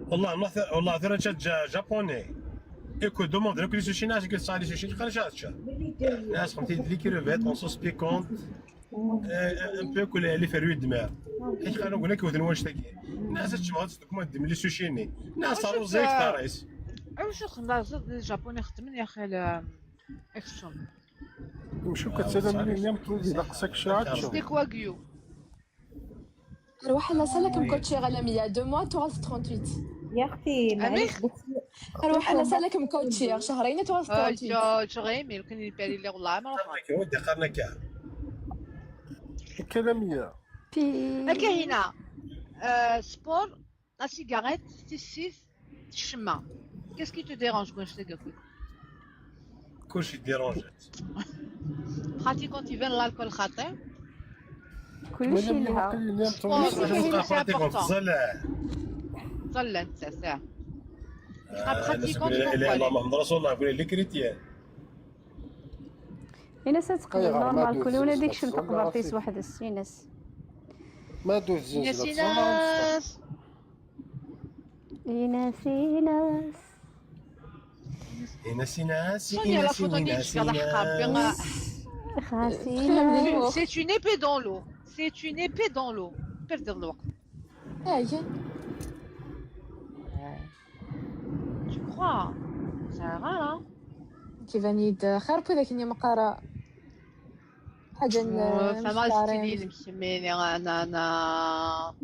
والله ما ث... والله ثرى جا جابوني. Écoute, demande-leur que les Souchinés, que ça, les Souchinés, quand ça, ça. Là, on dit les crevettes, on sauce piquante. Un peu que les fruits de mer. ايش خلينا نقول لك وذن واش تاكي. الناس تجمع تدكم الدم les Souchinés. الناس روزيك تاريس. علاش خلاص les Japonais خدمين يا اخي ال-، اكشن. مشو كتسالى مليون يوم طويل، لا قصك شاعر. Steak wagyu. روح على سالك مكوتشي غلا مية deux mois تغلف ثلاثة وثمانين. يا اختي، معليش، بس روح على سالك مكوتشي شهرين تغلف ثلاثة وثمانين. شغيمي لو كان يبالي لي والله ما روح. ودي قرنك. كلامية. Puis هكا هنا. آه، sport، la cigarette، تسيس، الشمة. Qu'est-ce qui te dérange quand je te dis? كلشي ديرونجي. Pratiquant يبان l'alcool خطير. كلشي لها. Sport، c'est important. تزلع. تزلع انت ساعة. الا ما هضرش والله قول لي كريتيان. انا ساتقبل أيوة، ما normal دوز كل ولا زوج ديك شنو خاص تقبر ولا فيس خاص. واحد السينس. ما دوز زوج يا لا سيناس. ايناس ايناس. ايناس ايناس شنو هي la photo ديال الشكل حق ربي؟ خاسيناس. C'est une épée dans l'eau. C'est une épée dans l'eau. Perdre الوقت. هاي Tu crois? Ça va là. كيبان يد خير بو ذاك اليوم قرا حاجة فما نستعرض. ستيلي نكمل انا انا.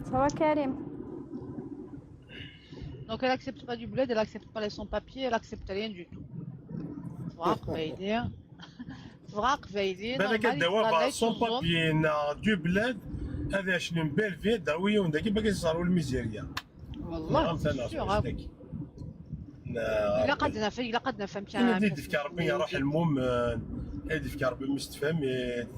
صافا كريم. Donc elle accepte pas du bled, elle accepte pas les sans-papiers, elle accepte rien du tout. تبغى قبايلي. تبغى قبايلي. بالك الدوابة sans papiers نا du bled. هذا شنو بيل في داوية ونداكي باقي صاروا الميزيريا. والله غمسة sûr. ناس. الا قد نفهم، الا قد نفهم كاين اللي يدفك ربي يروح المؤمن، اللي يدفك ربي مستفهمين.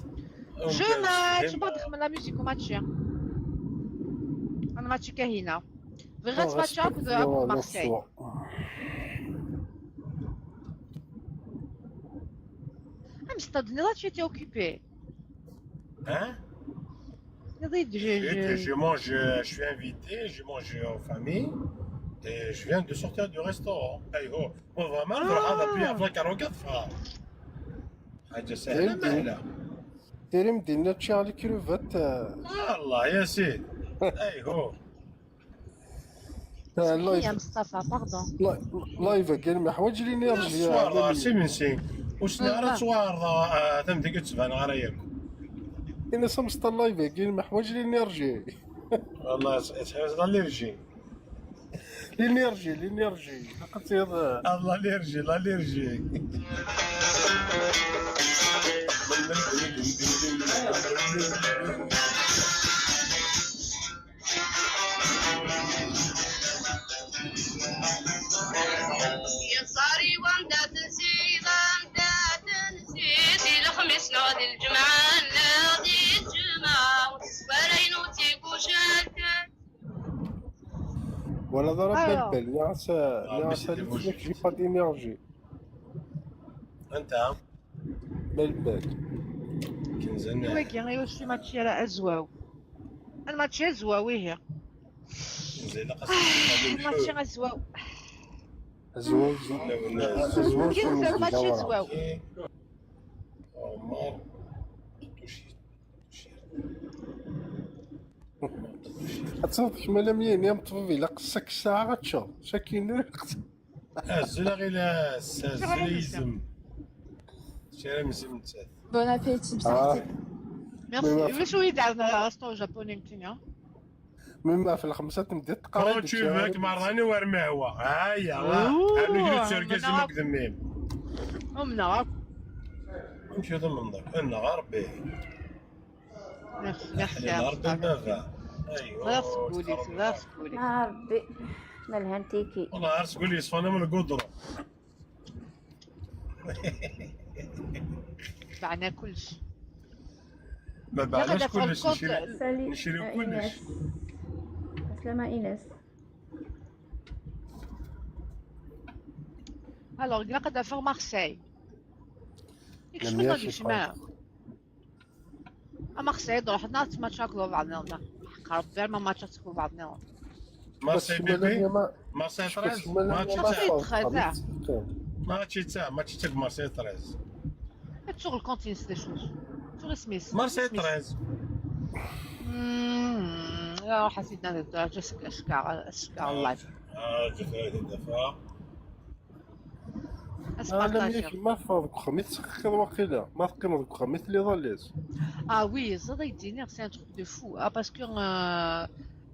Je match، ما تخمم la musique وماتشي. انا ماتشي كاينه. بغيت غير ماتش هاك مارسيل. ام ستاد نضا tu étais occupé. Hein? نضيد Je, je, je mange, euh, je suis invité, je mange en famille et je viens de sortir du restaurant. ايهو. Bon, vraiment, نروح هذا بيا في la quarante-quatre frère. حاجة سهلة مهلة. ديري مدينة تشارلي كروفات. الله يا سيدي. ايهو. يا مصطفى، pardon. لايف كاين ما حوايج لي نيرجي. سوار سي من سي. وشنو راه سوار؟ تم ديك تبان غير ياكل. انا سمسط اللايف كاين ما حوايج لي نيرجي. والله تحيز لاليرجي. لينيرجي، لينيرجي. لقيت يا الله ليرجي، لا ليرجي. ينصاري ومدات نسيت، مدات نسيت، الخميس نغدي الجمعة، نغدي الجمعة، ولا ينوتي كوشات. ولا ضرب بالبال، نعس، نعس، j'ai pas d'énergie. انت بالبال. كنزلنا. ايوا كي ايوا شي ماتشي راه ازواو. الماتشي ازواو ايه. زين الماتشي ازواو. ازواو، ازواو. كي الماتشي ازواو. عمر. تصدق مالا مية يوم طبيب الا قصك الساعه غتشوف شاكين. هزو لا غير لا هزو يزم. شي راه مزم نتات. Bon appétit بصحتك. Merci. واش هو يدعنا راسطو جابوني متينا؟ مما في الخمسة تمدي تقرا. Tu veux que marrani ور مهوى. هيا. انا قلت سيركيز مقدمين. امنا. نمشي هذا المنظر. انا غير ربي. Merci, merci. Ɣer Rebbi baba. Ẓriɣ seg wul-is, ẓriɣ seg wul-is. Ah, Rebbi, malhan tiki. Wallah, ɣer seg wul-is, fana من القدرة. Baɛna kullec. Ma baɛnac kullec, necri, necri kullec. Salut, Inès. Aslama Inès. Alors, ilaq ad afeɣ Marseille. Ikcem-d ad yecma. A Marseille, ruḥ ad tmatch akked ubaɛḍ-nniḍen. Ḥeqq Rebbi, ar ma match akked ubaɛḍ-nniḍen. Marseille bébé. Marseille treize. Marseille treize, ah. Match d ta, match d Marseille treize. Ad tuɣ lkont-ines d acu-t? Tuɣ isem-is. Marseille treize. Hmm, ruḥ a sidi, ad as-cekreɣ, cekreɣ live. Ah, ǧǧet-iyi ad d-afeɣ. Alammi akken ma teffɣeḍ deg uxxam i tettxixiḍ waqila, ma teqqimeḍ deg uxxam i telliḍ à l'aise. Ah oui, ẓriɣ ad k-d-iniɣ, c'est un truc de fou. Ah, parce que, euh,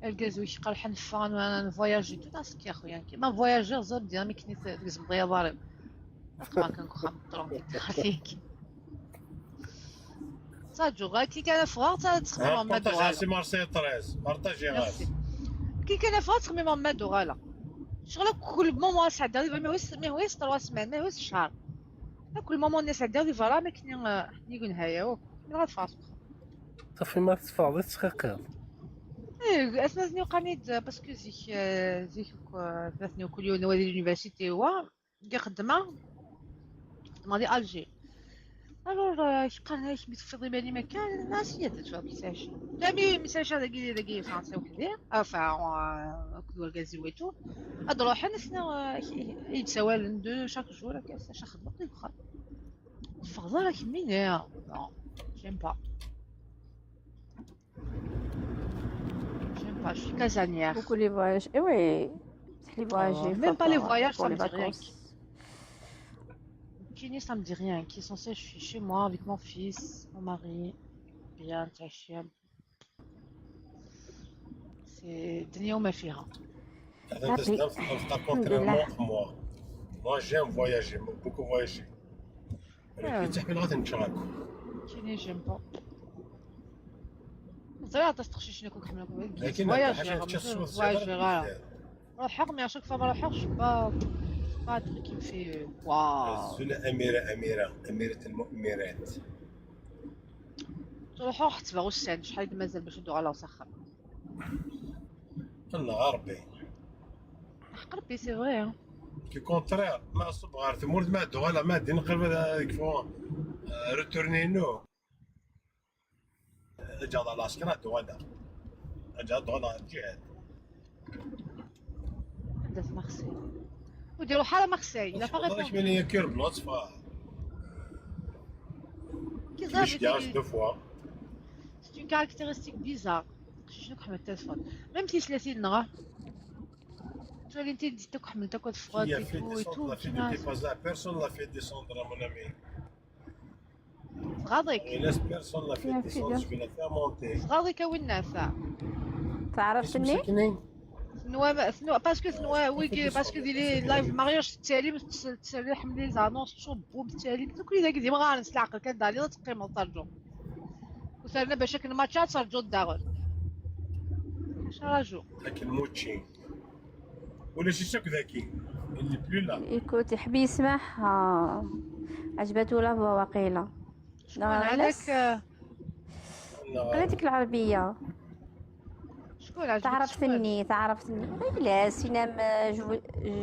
argaz-iw iqerḥen ffɣen, ad nvoyaji, tout à ce qui, a xuya, nekki ma voyajiɣ, ẓriɣ deg akken i tgezmeḍ i aḍar-im. Aqma kan deg uxxam, tranquille, xalli-k. Ttaǧu, ɣer akken kan ad ffɣeɣ, ad ttxemmimeɣ ma d-uɣaleɣ. Partager-as i Marseille treize, partager-as. Merci. Akken kan ad ffɣeɣ, ad ttxemmimeɣ ma d-uɣaleɣ. Ccɣel akk, kul moment ad sɛeddiɣ di berra, ma hwes, ma hwes trois semaines, ma hwes ccher. Akk le moment-nni ad sɛeddiɣ di berra, ma akken, eh, ad ken-id-nehaya akk. Mi ara ffɣeɣ seg uxxam. Safi ma teffɣeḍ i tettxixiḍ. Eh, atmaten-iw qqaren-iyi-d, parce que zik, eh, zik akk, eh, atmaten-iw kul yiwen wa di l'université wa. Deg xeddmeɣ, xeddmeɣ di Alger. Alors, euh, qqaren-ak mi teffiḍ iman-im akka, as-iyi-d ad tfeḍ message. Dami message dagi, dagi Fransa weḥdi, enfin, euh, akked urgaz-iw et tout. Ad ruḥen, asna, euh, i d-sawalen de chaque jour, akka, asna, xeddmeɣ deg uxxam. Teffɣeḍ ara kemmini? Non, j'aime pas. J'aime pas, je suis casanière. Beaucoup les voyages. Eh oui, les voyages, oh, même pas les voyages, ça me dit rien. Kini, ça me dit rien. Qui est censé, je suis chez moi avec mon fils, mon mari. Bien, tachien. C'est الدنيا وما فيها. Contrairement à moi. Moi, j'aime voyager, beaucoup voyager. Ur k-yettaḥmil ɣa tenčeɣ akk. Kini j'aime pas. Ẓriɣ aṭas teqcicin akk ḥemmleɣ. Lakin voyager, voyager. Ruḥeɣ, mais à chaque fois ma ruḥeɣ, je suis pas, pas un truc qui me fait, euh, waouh. Azul Amira, Amira, Amirat lmu'mirat. Ruḥeɣ ḥettbeɣ ussan, acḥal i d-mazal bac ad uɣaleɣ s axxam. Qqen ɣer Rebbi. Ḥeqq Rebbi, c'est vrai, hein. Du contraire, ma ṣub ɣer tmurt, ma ad uɣaleɣ, ma ad d-ineqreb ad kfu, euh, retourner inu. Ad ǧǧeɣ ɣer lɛesker, ad uɣaleɣ. Ad ǧǧeɣ, ad uɣaleɣ ɣer lǧihad. Anda-t Marseille? Ur d-iruḥ ara Marseille, la faṛ. Ur d-iruḥ ara Marseille. C'est une caractéristique bizarre. Même si je le sais, non. Tu as l'idée de te comme t'as quoi de froid et tout et tout. Personne l'a fait descendre, mon ami. Tɣaḍ-ik. Personne l'a fait descendre, je vais la faire monter. Tɣaḍ-ik a winnat. Teɛrebt-nni? Tenwa, tenwa, parce que tenwa, oui, parce que di les live mariage tettalim, tettalim les annonces, tṣubbum, tettalim, nekkni dagi d imɣaren s leɛqel kan, d ali ad teqqimeḍ terǧuḍ. Uterna bac akken match ad terǧuḍ daɣen. Acu ara rǧuɣ? Akken mučči. Ulac-itt akk daki. Il n'est plus là. Écoute, يحب يسمعها. عجبته la voix واقيلا. شكون علاش؟ قريتك العربية. شكون عجبك؟ تعرفتني، تعرفتني. غير لا، سينام، جو،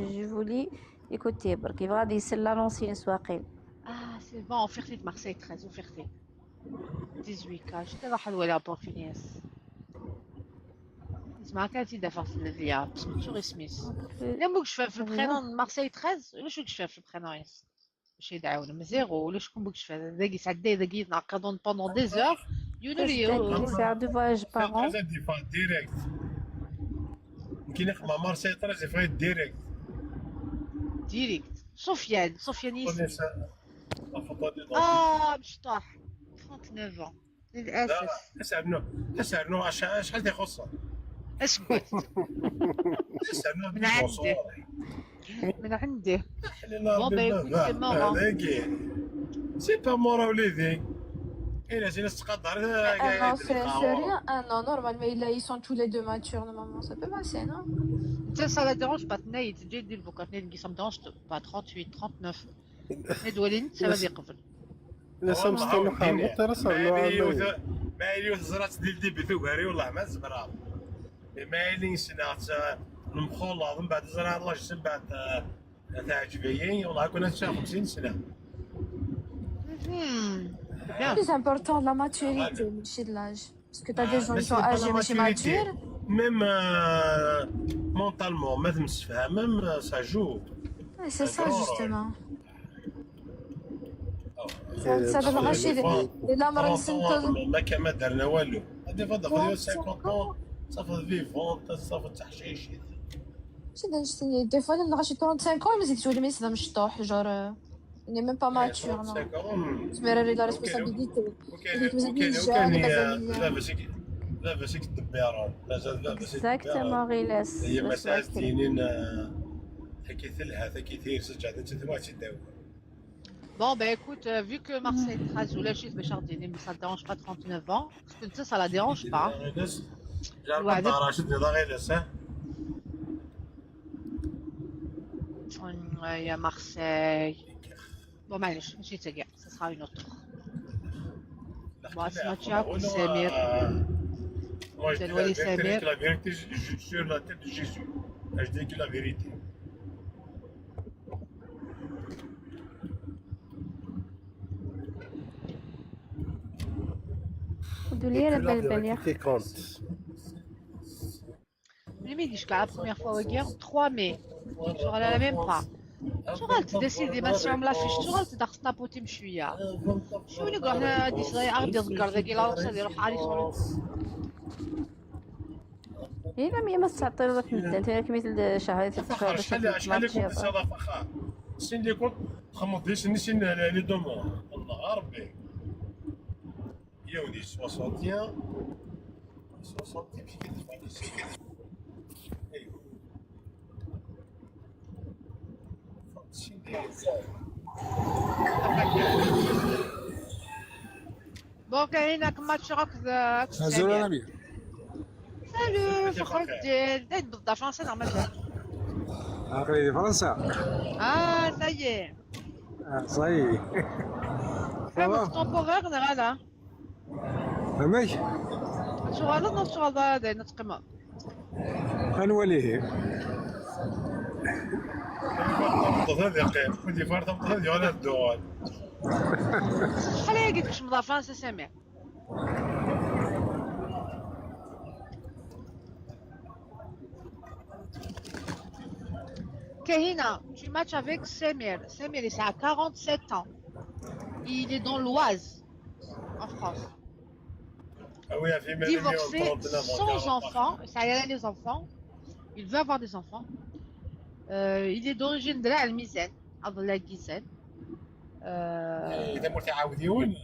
je voulais écouter برك. يبغى غادي يسال لانونسي واقيلا. Ah, c'est bon, وفيقتي Marseille treize, وفيقتي. Dix-huit K, je te راح نولي بوركينيس. زعما كان تيدافع في الذياب، سميتو اسميس. لا، مو كشفان في البرينون Marseille treize، ولا شو كشفان في البرينون يس؟ باش يدعاونا من zéro، ولا شكون بوك شفان؟ داكي سعدي، داكي يتناقضون pendant des heures. يونو ليو. C'est un voyage par an. Direct. كي نخدم Marseille treize، فايت direct. Direct. سفيان، سفيان يس. La photo de آه، مشطاح. Trente-neuf ans. للأسف. لا، اسعد نوع، اسعد نوع، شحال تيخصها؟ اش قلت؟ اسعد نوع من عندي. من عندي. Bon, bah, écoute, c'est mort, hein. C'est pas mort, وليدي. Et là, c'est le scandale. Ah non, c'est c'est rien. Ah non, normal, mais là, ils sont tous les deux matures, normalement. Ça peut passer, non? Ça, ça la dérange pas, tenez, il dit le vocal, ça me dérange pas, trente-huit, trente-neuf. Mais Dwalin, ça va dire. Ina samsṭuḥ. Muṭṭir aserna. Ma yiwet ẓrat di ldibi tugari, wallah ma zemreɣ. Ma yili ssneɣ-tt, nemxullaḍ, mbeɛd ẓriɣ laj-is, mbeɛd teɛǧeb-iyi, wallah, kun ad tt-xemsin sna. Plus important, la maturité, mačči de l'âge. Parce que t'as des gens qui sont âgés, mais c'est mature. Même euh, mentalement, même ça joue. Ouais, c'est ça, justement. Ça va marcher. Et là, ما كان ما درنا والو. هذه فضل خذيو cinquante ans. صافي vivante, صافي تحشيش. شي دنجتني des fois نلغى شي trente-cinq ans مزيد تولي ما يسلم الشطوح genre n'est même pas mature, non. تمرر la responsabilité. لاباس لاباس الدبيرة، مازال لاباس. Exactement, غيلاس. هي مسألة دينين. هكي تلها، هكي تير سجع تتسمع تداوي. Bon, ben écoute, euh, vu que Marseille très soulagé, mais ça ne dérange pas trente-neuf ans, parce que ça, ça la dérange pas. جرب راشد، لا غير لسه. Il y a Marseille. Bon, معليش، ماشي تاكا، ça sera une autre. Bon, c'est Mathieu, c'est Samir. Moi, je dis la vérité, la vérité sur la tête de Jésus. Je dis que la vérité. الحمد لله على بالي. ملي ما يجيش كاع la première fois وكيا trois mai. شغل على même pas. شغل تديسيدي ما سيوم لا فيش، شغل تدخل طابوتي مشويه. شو نقول انا هادي صغير عربي يذكر ذاك لا روسا يروح علي صوري. الا مي ما تعطي لك مدة انت راك مثل شهر شحال شحال كنت تسالى فخا؟ سين لي كنت خمض ديس نسين لي دومون. الله ربي. يوني soixante et un. soixante et un. Bon, كاين هاك ماتش راك. ازول انا بيه. Salut, فخر الدين. دايت بالضا فرنسا نعمل. عقلي فرنسا. Ah, ça y est. Ah, ça y est. Temporarieɣ neɣ ala? فهمك؟ Tuɣaleḍ neɣ tuɣaleḍ ara dayen ad teqqimeḍ? Ad nwali. Tameṭṭut ad yeqqim, wid yeffer tameṭṭut ad yuɣal ad d-uɣal. Acḥal ayagi tkecmeḍ ɣer Fransa, Samir? Kahina, tu matches avec Samir. Samir, il a quarante-sept ans. Il est dans l'Oise, en France. Ah oui, elle fait même Divorcé, trente-neuf ans, sans quarante. Enfants. Ça y est, les enfants. Il veut avoir des enfants. Euh, il est d'origine de la Almizan, Abdullah Gizan. Euh, إذا مرت عاوديون.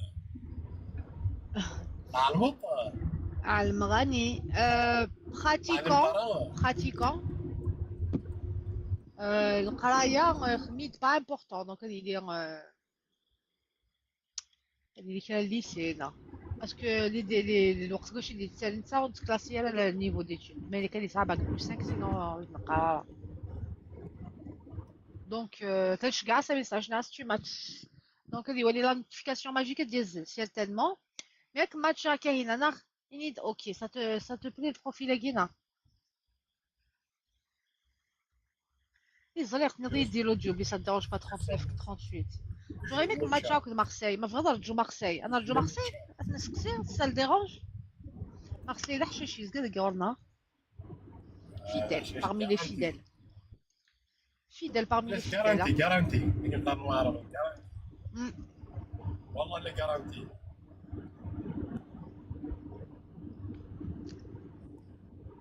على المط. Almrani, euh, pratiquant, pratiquant. Euh, القراية, euh, mais pas important, donc il est, euh, il est au lycée, là. Parce que les, les, les, الوقت كلشي اللي تسال نتا وتكلاسي على le niveau d'études. Mais اللي كان يسعى bac plus cinq, sinon, euh, نقرا. Donc, euh, كنشجع سامي ساج ناس tu matches. Donc, il y a la notification magique ديال certainement. Mais avec match كاين انا. OK, ça te, ça te plaît le profil هنا؟ يزليق نضي يدير l'audio بلي ça te dérange pas trente-neuf, trente-huit. J'aurais aimé que match avec Marseille. ما بغيت نرجو مارسيل، انا نرجو مارسيل. نسقسي ça le dérange. Marseille لا حشيش يزكى ديك غورنا. Fidèle parmi les fidèles. Fidèle parmi les fidèles. Garanti, garanti. اللي كنقارنوا عربي، garanti. مم. والله اللي garanti.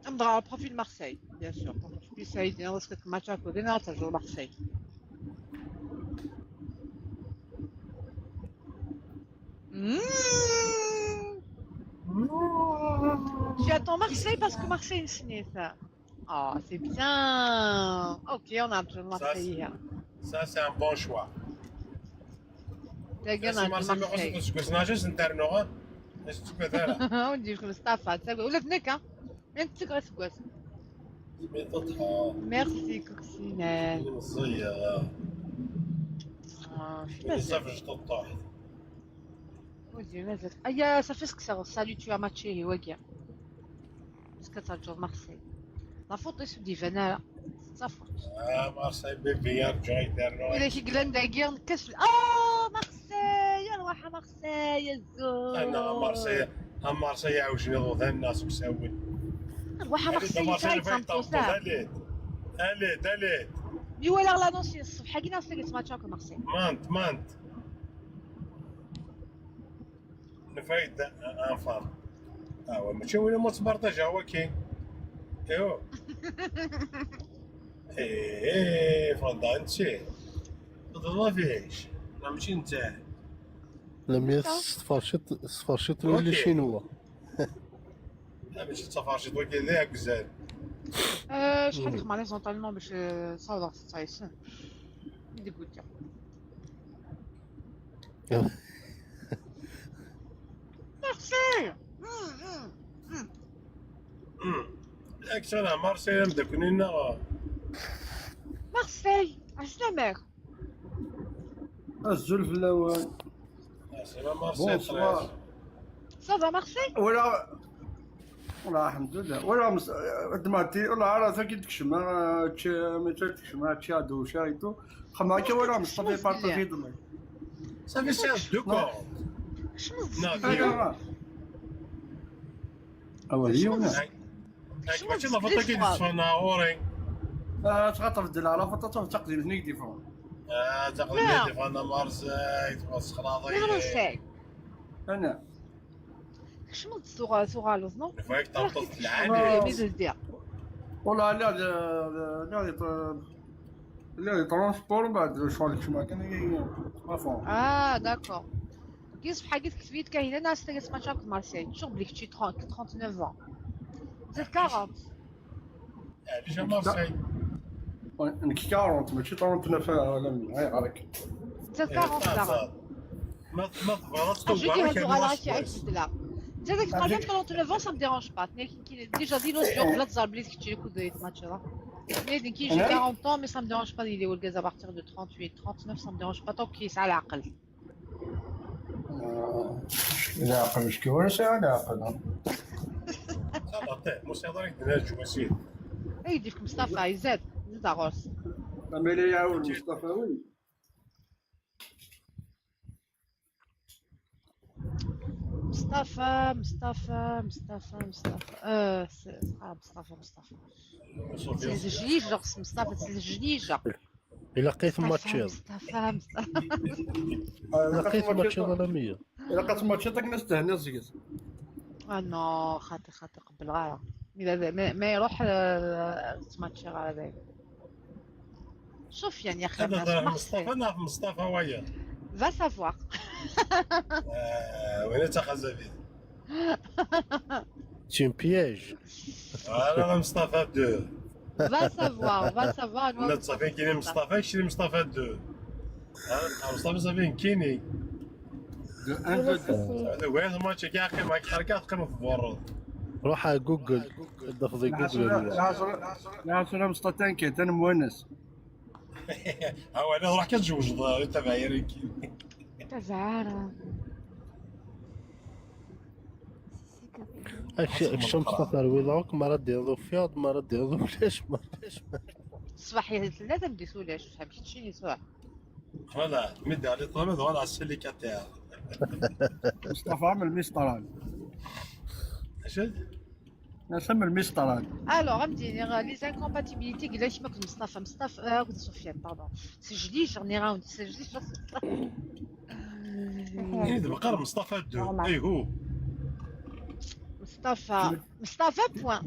نضغط على profil Marseille, bien sûr. Parce que ça, il y a un match à côté, non, ça joue Marseille. Mmh. Tu attends Marseille parce que Marseille, c'est ça. Ah, c'est bien. OK, on a besoin de Marseille. Ça, c'est un bon choix. Tagi n Marseille. Seg usnaǧ as n ternuɣ. As tukat ara. Ur d-yeckel Mustafa, ttagad ula d nekk, ha? Anta ɣer seg wass? Merci, Coxine. Meẓẓiya. Ah, je suis pas sûre. Aya, ça fait ce que ça. Salut, tu as matché, wagi. Parce que ça joue Marseille. La faute est sur Divana. C'est sa faute. Ah, Marseille, bébé, arǧu ay d-rnu. Ula k-yellan dagi, nekkas fell-, ah, Marseille, arwaḥ a Marseille, azul. Ana a Marseille, a Marseille, ɛawjen iḍudan-nneɣ seg usawen. Arwaḥ a Marseille, ça, ça, ça, ça. Allez, allez, allez. Mi walaɣ l'annonce n ṣṣbeḥ-agi neɣ s tagi ttmaččaɣ akked Marseille. Mant, mant. Nefra-d anfan. Awa, mačči win ma ttbarṭajeɣ waki. Iwa. Eh, eh, fanda nti. Tḍafic. Mačči netta. Lamya s tferciḍt, s tferciḍt n wulli Cinwa. Ah, mačči d taferciḍt waki, d aɛeggzan. Euh, je crois que les entraînements, mais je, ça va, ça, ça, ça. Dégoûté. Merci. Aksana Marseille amdakkel-nneɣ. Marseille, ɛeslama-k. Azul fell-awen. Ɛeslama Marseille. Bonsoir. Ça va Marseille? Wala. Wala, alḥemdulillah. Wala, dmati, wala, ara tagi d-kecma, čči, mi čči d-kecma, čči ad uca et tout. Xemma akka wala, Mustafa ipartaji d-, ça fait ça, deux corps. Non, deux. Ah ouais, yiwen. Mačči la faute-agi d-teffɣen ɣur-i. Ah, tɣaṭ beddel la faute, taqdimt-nni i d-yeffɣen. Ah, taqdimt-nni i d-yeffɣen a Marseille, teffɣen s xraḍi. Ana. Kecmeḍ-d tuɣ-, tuɣaleḍ, non? Bɣiɣ tameṭṭut lɛali. Mi d-ldiɣ. Wala, lliɣ di, lliɣ di, lliɣ di transport, mbeɛd ccɣel kecmeɣ kan, ma fehmeḍ. Ah, d'accord. Deg ṣṣbeḥ-agi tekteb-iyi-d Kahina, neɣ s tagi ttmaččaɣ akked Marseille. Ttuɣ belli kečči trente, trente-neuf ans. Zid quarante. Déjà Marseille. Nekk quarante, mačči trente-neuf, a Lami, ayɣer akka? Netta d quarante daɣen. Ma, ma tebɣiḍ ad tqewweḍ, ad uɣaleɣ akka ad k-beddleɣ. Netta deg trente-neuf ans, ça me dérange pas. Déjà, di l'os, la tẓer belli d kečč i kud yettmaččaḍ. Mais nekk, j'ai quarante ans, mais ça me dérange pas, il est à partir de trente-huit, trente-neuf, ça me dérange pas, tant qu'il a l'aql. Leɛqel, mecki ur sɛiɣ leɛqel. Xaṭer, mus iḍ-ik d-naǧu, a sidi. Ay, d-ifk Mustafa, izad, izad ɣur-s. Amili iɛawed Mustafa, wi. Mustafa, Mustafa, Mustafa, Mustafa. Euh, c'est, ah, Mustafa, Mustafa. Tlejlijeɣ s Mustafa, tlejlijeɣ. Ilaq i tmaččiḍ. Mustafa, Mustafa. Ilaq i tmaččiḍ a Lami. Ilaq ad tmaččiḍ akken ad s-tehniḍ seg-s. Ah non, xaṭi, xaṭi, qebbleɣ ara. Ma, ma, ma iruḥ, euh, ur ttmaččiɣ ara dayen. Sofiane, ya xir. Ad Mustafa neɣ Mustafa waya? Va savoir. Ah, win ad taxazabit. C'est un piège. Voilà, Mustafa deux. Va savoir, va savoir. Nna ttṣafi kini Mustafa, kini Mustafa deux. Ah, Mustafa ṣafi kini. De un, deux. Hada waya match-agi aqim, aqim teqqimeḍ tburreḍ. Ruḥ ar Google, ddef di Google. Lɛaṣer, lɛaṣer, lɛaṣer, Mustafa, t'inquiète, ad nemwanes. Awal, ruḥ kan tjewjed, tabaɛir-agi. Tabaɛir. Akcem s ɣef rwiḍ akk, mi ara d-iḍ ufiɣ-d, mi ara d-iḍ ulac, mi ara d-iḍ ulac. Ṣṣbeḥ tella, tameddit ulac, ur tefhem keččini tura. Voilà, mi d-ɛli ṭṭlaba, d wala célibataire. Mustafa, melmi s-ṭran? Acu? Ass-a melmi s-ṭran? Alors, ad m-d-iniɣ, les incompatibilités, yella kemm akked Mustafa, Mustafa, euh, akked Sofiane, pardon. Sejlijeɣ, nniɣ-awen-d, sejlijeɣ s Mustafa. Ini-d meqqar Mustafa deux. Normal. Ayhu. Mustafa, Mustafa point.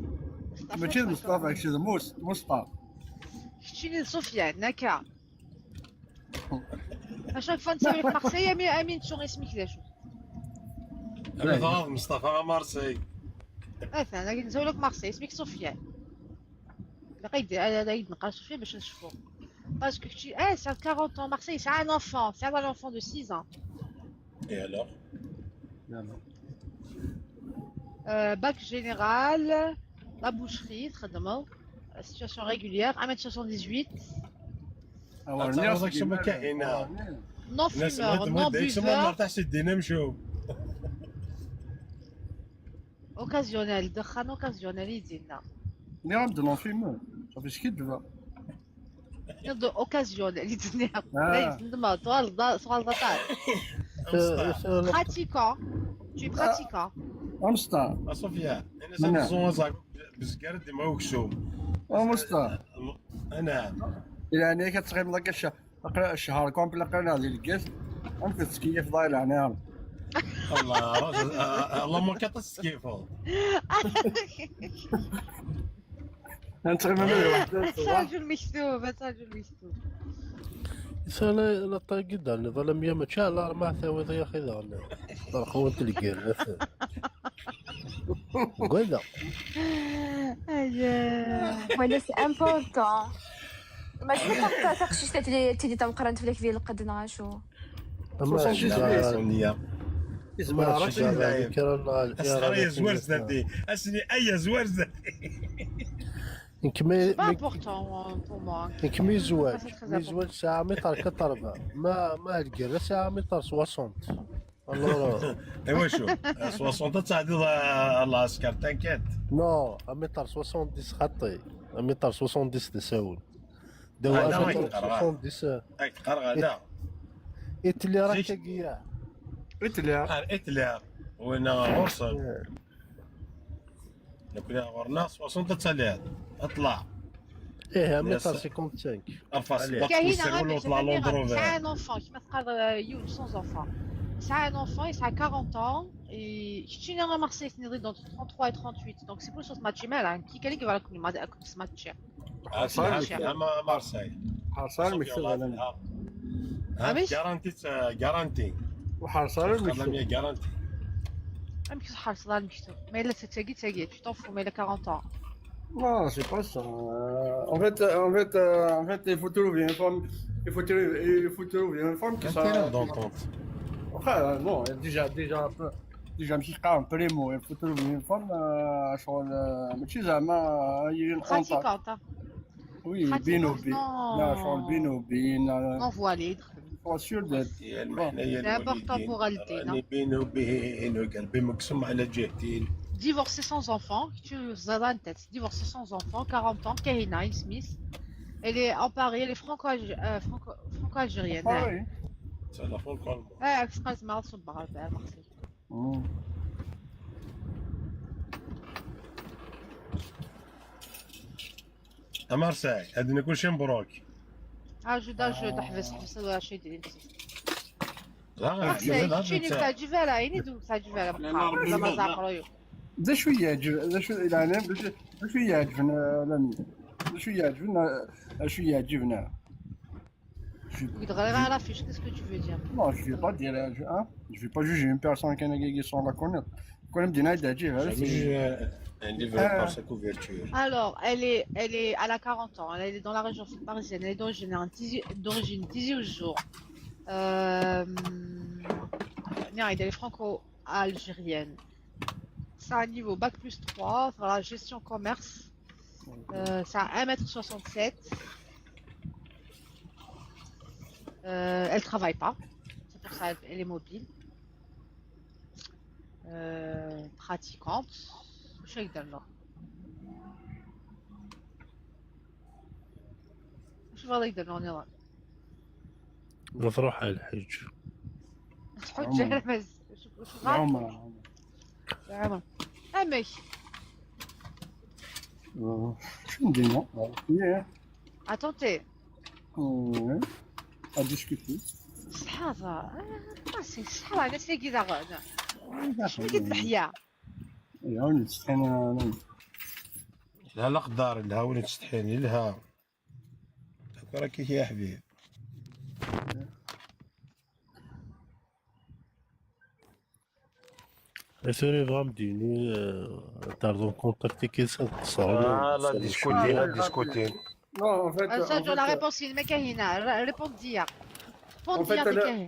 Mustafa mačči d point. Mustafa, kečč d Mus-, Musṭaf. Keččini d Sofiane, akka. À chaque fois, nessawel-ak Marseille, Ami-, Amin, ttuɣ isem-ik d acu? Amin, tɣaḍ Mustafa ɣer Marseille. Atan, ad nessawel-ak Marseille, isem-ik Sofiane. Ilaq ad, ad, ad, ad neqqar Sofiane bac ad cfuɣ. Parce que kečči, eh, ça a quarante ans, Marseille, c'est un enfant, c'est un enfant de six ans. Et alors? Euh, bac général, la boucherie, تخدموا. Situation régulière, un mètre soixante-dix-huit. Awer niɣ dak suma kahina. Non fumeur, non buveur. Occasionnel, ddexxan occasionnel i d-yenna. Nniɣ-am-d non fumeur, ça fait ce qu'il veut. Nniɣ-d occasionnel i d-nniɣ. Ah. Anda ma twalḍa, twalḍa ṭaṭ. Pratiquant. Tu es pratiquant. Amstar. A Sofia, ina sa tẓuẓa bezgar d ma uksum. Amstar. Ana. Ila ne ka tsrim la kasha. Aqla-, cchar complet aql-aneɣ di lgaz, amek tettkeyyifeḍ ay leɛnaya? Allah, raǧel, ah, ah, Allah, ma kaṭ tettkeyyifeḍ. Ad nettɣimi ma d lweḥda. Ad teṛǧu lmektub, ad teṛǧu lmektub. Isala la tagi d-rniḍ alamya mačči ɛla ṛma tawiḍ i axi daɣen. Ṭerqwent lgirrat. Gwada. Aya. Wala c'est important. Mačči d taqcict ad tili, tili tameqqrant fell-ak di lqedd neɣ acu? Ama soixante-dix-huit. Sonia. Isem Ɛarabi. Asxer yezwar zdat-i. Asni ay yezwar zdat-i. Nekk mi, c'est pas important pour moi. Nekk mi yezwaj, mi yezwaj sɛa miṭer quatre-vingts. Ma, ma lgerra sɛa miṭer soixante. Alors, euh, et ouais, chaud. Euh, soixante, ça dit, euh, la scar, t'inquiète. Non, un mètre soixante-dix خطي. Un mètre soixante-dix de Saoul. De un mètre soixante-dix. Ay, tqerɣ, da. Itli raka giya. Itli. Ah, itli. Wena ɣursen. Nekni ɣur-neɣ soixante ad taliḍ. Ṭṭleɛ. Ih, un mètre cinquante-cinq. Arfas, Allez. Kahina, c'est un enfant, كما تقال، euh, يوم sans enfant. C'est un enfant, il a quarante ans. Et كتشينا ما خصيتني ضد entre trente-trois et trente-huit. Donc c'est pour ça que match mal, hein. Qui quel qui va la كنت match. Ah, c'est un, un, un Marseille. حرصان مكتوب على. Ah, oui. Garantie, c'est garantie. وحرصان مكتوب. Garantie. أمك حرصان مكتوب. ما إلا تتاقي تاقي، tu t'en fous, mais il a quarante ans. Non, c'est pas ça. Euh, en fait, euh, en fait, euh, en fait, il faut trouver une femme. Il faut trouver, il faut trouver une femme qui soit. D'entente. Enfin, euh, non, déjà, déjà un peu. Déjà, je suis un primo. Il faut trouver une femme, euh, sur le, mais tu sais, euh, il y a une. Pratiquante, hein. Oui, pratiquante, بينو وبين. Non. لا، شغل بينو وبين. Non, voilà. Sois sûr de. C'est important pour elle, hein. بينو وبين، قلبي مقسوم على جهتين. Divorcé sans enfant, tu زرانتت. Divorcé sans enfant, quarante ans, Kahina Smith. Elle est à Paris, elle est franco-, euh, franco-, franco-algérienne. Ah oui. C'est la franco-allemande. Ah, excuse-moi, c'est pas grave, merci. مم. A Marseille, هذا كلشي مبروك. Ajoute, ajoute, حبس، حبس، واش يدير انت؟ لا، غير Marseille, كذا، لا، كتشيني كذا. تعجب على عيني، دوك تعجب على بقى. لا، لا، لا، لا. زعما زعقرويو. ذا شو يعجب، ذا شو، يعني، ذا شو، ذا شو يعجبنا، لمي؟ ذا شو يعجبنا، ذا شو يعجبنا؟ Je suis. Oui, de la fiche, qu'est-ce que tu veux dire? Non, je vais pas dire, euh, je, hein, je vais pas juger une personne qui, qui, qui sans la connaître. Quand même, Dina, il a dit, hein, c'est. Jamais juger un livre par sa couverture. Alors, elle est, elle est, elle a quarante ans, elle est dans la région parisienne, elle est d'origine, d'origine Tizi Ouzou. Euh, non, elle est franco-algérienne. C'est un niveau bac plus trois, voilà, gestion commerce. Euh, c'est un mètre soixante-sept. Euh, elle travaille pas. C'est pour ça elle, elle est mobile. Euh, pratiquante. واش يقدر لها؟ واش بغا يقدر لها نظام؟ بتروح على الحج. تحج على مز-، شوف، شوف، العمر. العمر. أمك. آه، شنو ندير؟ آه، إيه. Attends, t'es. آه، à discuter. صحابة. آه، ما سي صحابة، الناس اللي كذا غانا. شنو كيد الحياة؟ يا ولد، أنا، أنا. لا، لا، قدار، لا، ولد، تستحيني، لا. راكي يا حبيب. Assurer vraiment dini, euh, t'as rencontré qui ça, ça, Ah, la discothèque, la discothèque. Non, en fait, Ah, ça, en fait, la euh, réponse, il m'a kahina. Ré-, réponds, Dia. Réponds, en fait, Dia, elle a, Dia.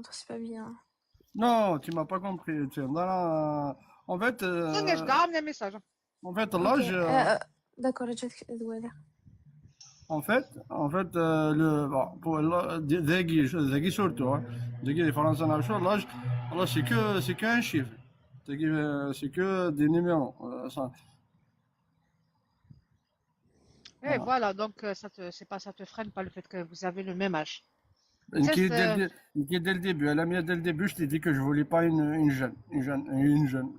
comprendre, c'est pas bien. Non, tu m'as pas compris. Tu vois, en fait, euh, Engage, garde les messages. En fait, l'âge, Ok, euh, euh, d'accord, je vais voir. En fait, en fait, euh, le, bon, pour le, dagi, dagi surtout, hein, dagi les Français, l'âge, l'âge, c'est que, c'est qu'un chiffre. Dagi, euh, c'est que des numéros. Euh, ça. Et voilà, donc euh, ça te, c'est pas, ça te freine pas le fait que vous avez le même âge. Une qui, Juste, dès, le euh, dé- une qui, dès le début, elle a mis dès le début, je t'ai dit que je voulais pas une, une jeune, une jeune, une jeune.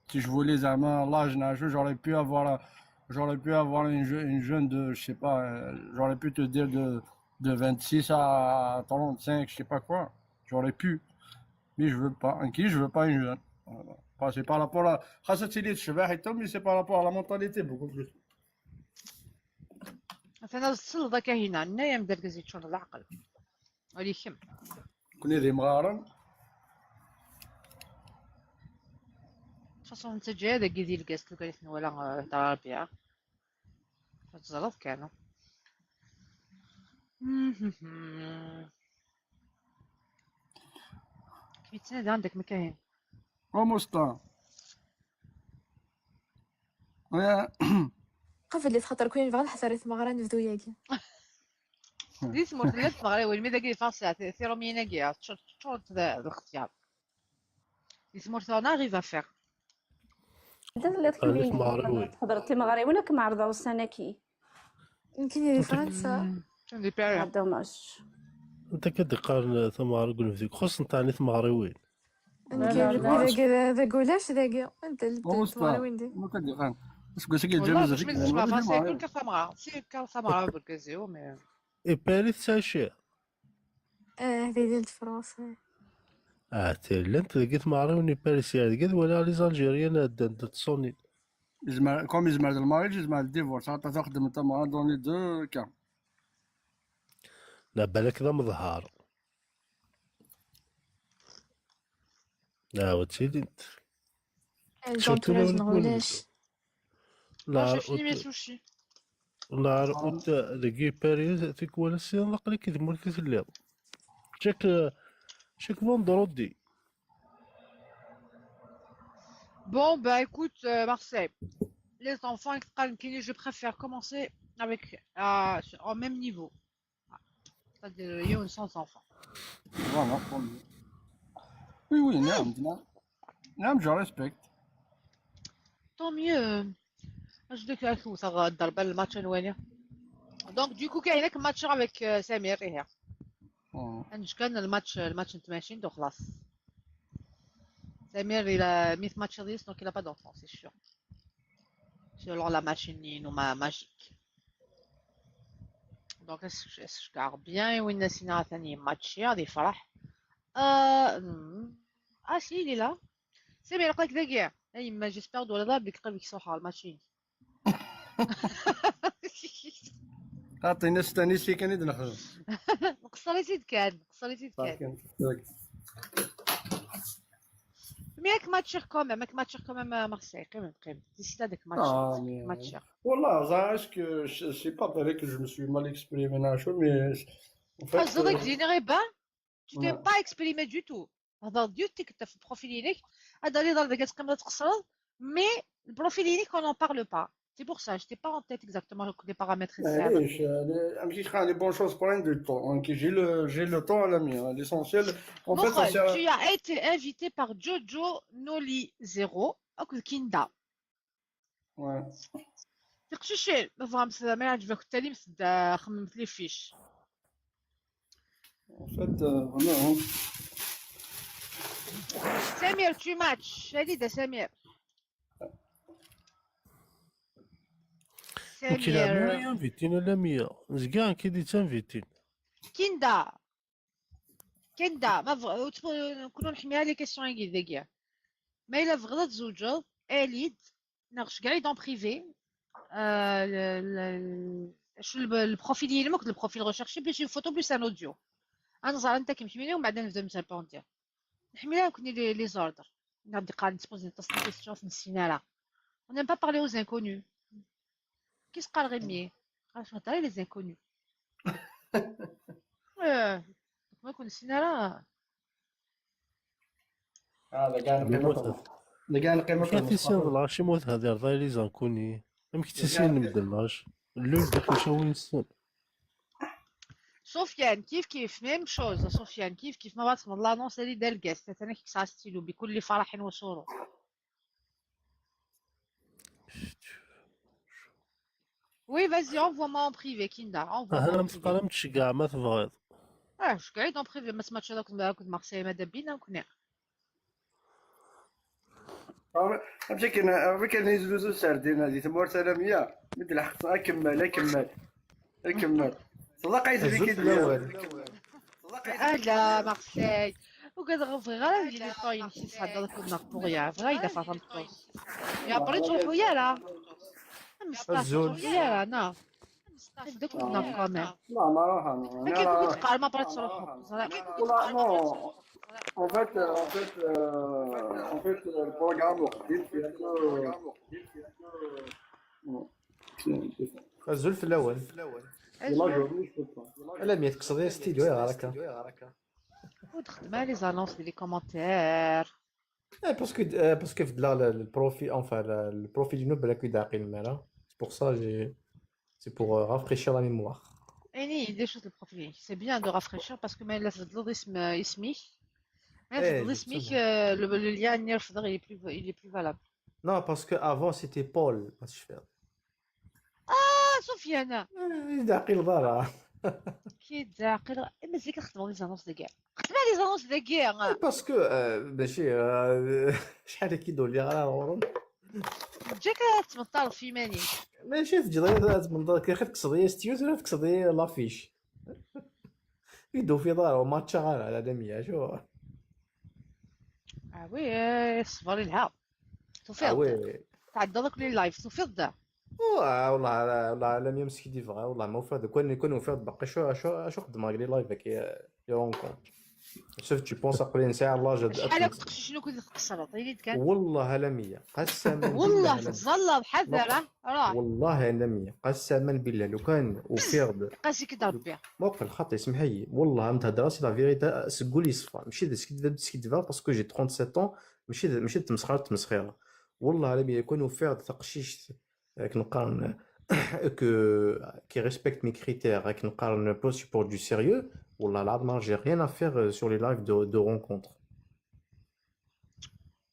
Si je voulais زعما l'âge, l'âge, j'aurais pu avoir, j'aurais pu avoir une, je- une jeune de, je sais pas, euh, j'aurais pu te dire de, de vingt-six à trente-cinq, je sais pas quoi. J'aurais pu. Mais je veux pas. Qui, je veux pas une jeune. Voilà. Enfin, c'est par rapport à, خاصة تشبه حتى، mais c'est par rapport à la mentalité beaucoup plus. مثلا السلطه كاينه عندنا يا مدركز يتشون العقل. وليكم. كوني دي مغارن. خاصة انت جاي هذا كي دير الكاس لو كانت ولا هضره ربيعه. تزرف كانوا. كيف يتسنى عندك ما كاين. ومسطا. ويا قفل لي خاطر كون يبغى نحثر ثمغران في ذوياكي. Di tmurt llant tmeɣriwin, mi dagi di Fransa, ti-, tiṛumyin-agi, ččur-, ččurent d, d lxetyar. Di tmurt-a, on arrive à faire. Anda telliḍ kemmini? Tmeɣriwin. Tḥeḍreḍ timeɣriwin akken ɛerḍeɣ ussan-agi. Nekkini di Fransa. Di Paris. Ah, dommage. Anta akka d-iqqaren tameɣra deg unebdu? Xuṣṣent ɛni tmeɣriwin? Nekkini dagi d, d ulac dagi. Anta llant tmeɣriwin di? Aseggas-agi Wallah, yeǧǧa bac mi tesma Fransa, yekker tameɣra. Si yekker tameɣra, bergaziw, mais... I Paris tettɛiciḍ? Ah, di llant Fransa. Ah, llant deg tmeɣriwin i Paris, yerged wala les Algériens ɛeddan-d ṭṭṣunin. Yezmer, comme yezmer d lmariǧ, yezmer d divorce, xaṭer taxeddem n tameɣra dans les deux cas. La balak d ameḍhar. Ah, ur ttilint. Jean Perez neɣ ulac. Moi, j'ai fini mes sushis. Nahar ut deg Paris tikwal syin aql-ik i tmurt i telliḍ. Chaque, chaque vendredi. Bon, bah écoute, euh, Marseille, les enfants, je préfère commencer avec, euh, en même niveau. C'est-à-dire, il y a une sans enfants. Voilà, tant mieux. Oui, oui, نعم, نعم. نعم, je respecte. Tant mieux. Je dois faire tout ça, ضربة الماتش نواني. Donc, du coup, كاين هناك match avec, euh, سمير, إيه. آه. عندك كان الماتش، الماتش نتماشين وخلاص. سمير, il a mis match ديس, donc il a pas d'enfant, c'est sûr. Selon la machine, il nous ma magique. Donc, est-ce que, est-ce que je garde bien? Oui, نسينا ثاني match, غادي يفرح. Euh, hmm. Ah, si, il est là. سمير, قلت لك دقيقة. أي ما, j'espère دور هذا بك قلبك صحة الماتشين. عطينا ستانيسي كان يدنا خزن. قصري زيد كان, قصري زيد كان. لكن Mais avec match quand même, avec match quand même à Marseille, quand même, quand même. Décide avec match, آه, mais match. والله زعما, est-ce que je, je sais pas, peut-être que je me suis mal exprimé, نعم, mais en fait, Ah, زادك euh, ديني غير بان. Tu t'es ouais. Pas exprimé du tout. هضر ديو تيك في profil ينك. هذا اللي ضرب كتقيم تقصر. Mais le profil ينك, on n'en parle pas. C'est pour ça, je t'ai pas en tête exactement les paramètres. معليش, آه, ماشي شحال les bonnes choses prennent du temps. Donc, j'ai le, j'ai le temps à la mienne. L'essentiel, en fait, ça Mourad, sert tu as été invité par Jojo Noli Zero. أكل كيندا. Ouais. تقشيشين, ما فهمت, ما يعجبك التالي, مسد خممت les fiches. En fait, euh, vraiment, hein. سمير, tu matches. هادي دا سمير. Nekk la miya سمير. invité, la miya. Zgiɣ nekk i d-invité. كيندا. كيندا, ما بغ-, وتف-, نكونوا نحميها les questions هكي دقيقة. ما إلا بغيت تزوجوا, أليد, ناقش كاع en privé. آه, ال-, ال-, ال-, شو الب-, le profil يلمك, le profil recherché, plus une photo, plus un audio. أنا زعما أنت كم كميني, ومن بعد نبدا نتربوندي. نحميلها كني les, les ordres. نقعد نقارن, تبوزي تصل question في السينارة. On n'aime pas parler aux inconnus. كي سقار غير مي. خلاص, هضري les inconnus. اه. ما كون السينارة. هذا كان قيمة. هذا كان قيمة. كيف يصير العشي موت هذه رضاي les inconnus. أم كتسين مدلاش. اللول داك مشاوي يسين. سفيان, كيف كيف, même chose. سفيان, كيف كيف, ما بعرف من l'annonce اللي دار الكاس, تاني كيك ساعة ستيلو بكل فرح وسرور. Oui, vas-y, envoie-moi en privé, كيندا, envoie-moi أنا en ما privé. تقارمتش كاع, ما تبغيض. اه, شكايد en privé, ما سمعتش هذاك, هذاك مارسيليا ماذا بينا, كنا. عرفتي كاين, عرفتي كاين يزوزو سردين هذه تمور سلامية. مثل الحق, أكمل, أكمل, أكمل. صدق عايز الزوج بيك الأول. اه, لا, مارسيليا. وكذا غير غير اللي طاين شي صحاب هذاك كنا بوغيا, غير إذا فاطمة. يا بريت روحو يا لا. مستغفر الزول. يا لا, نا. هذاك كنا كمان. لا, ما راح أنا. ما كيف كنت قال, ما بريت روحو. لا, non. En fait, euh, en fait, euh, en fait, euh, le programme, c'est un peu, euh, الزول في الاول. c'est la journée, je peux pas. لا, مي تقصدي ستيديو يا هكا. وتخدم على les annonces, les commentaires. ايه, parce que, euh, parce que في لا, لا, le profil, enfin, le, le profil ينوب بلا كي داقي المالا. C'est pour ça, j'ai, c'est pour, euh, rafraîchir la mémoire. Ayen i d acu d le profil-inek. C'est bien de rafraîchir parce que ma yella tbeddleḍ isem, isem-ik, ma eh, tbeddleḍ isem-ik, euh, le, le lien-nni refdeɣ, il est plus, il est plus valable. Non, parce que avant c'était Paul, ma tecfiḍ. Ah, Sofiane. Eh, ur d-ɛqileḍ ara. Ur d-ɛqileɣ ara. Eh, mazal txeddmeḍ les annonces dagi. Xeddmeɣ les annonces dagi. Eh, parce que, euh, mačči, euh, acḥal akka ur d-uliɣ ara ɣur-m. Ǧǧiɣ-k ad tmenṭareḍ ɣef yiman-ik. Mačči teǧǧiḍ-iyi ad tmenṭareḍ, axir tekkseḍ-iyi asteryus, tura tekkseḍ-iyi l'affiche. Ur d-tufiḍ ara, ur matchaɣ ara, la Lamia, acu? Ah oui, eh, ṣṣber yelha. Tufiḍ-d. Ah oui. Tɛeddaḍ akk les lives, tufiḍ-d. Oh, ah, والله، والله، la Lamia meskiddibeɣ, ah, والله ما وفيت. كون، كون وفيت باقي شو، شو، شو خدمة les lives كي، les rencontres. Sauf tu penses aql-i nesɛa l'âge. Acḥal akk teqcicin akk i tqeṣṣreḍ, ini-d kan. والله a Lamia, قسما بالله. والله تتزلط، حذر، ها؟ راه. والله a Lamia, قسما بالله, لو كان وفيغ. قاسي كي ربي. موقف الخط، اسمحي. والله ما تهدر، c'est la vérité, سقول يصفى. ماشي د-، سكت-، سكت-، parce que j'ai trente-sept ans, ماشي د-، ماشي تمسخر، تمسخيره. والله a Lamia, لو كان وفيغ تقشيش. آه، كنقارن، آه، que, qui respecte mes critères, آه، كنقارن pour, pour du sérieux, والله العظيم j'ai rien à faire, euh, sur les lives de, de rencontres.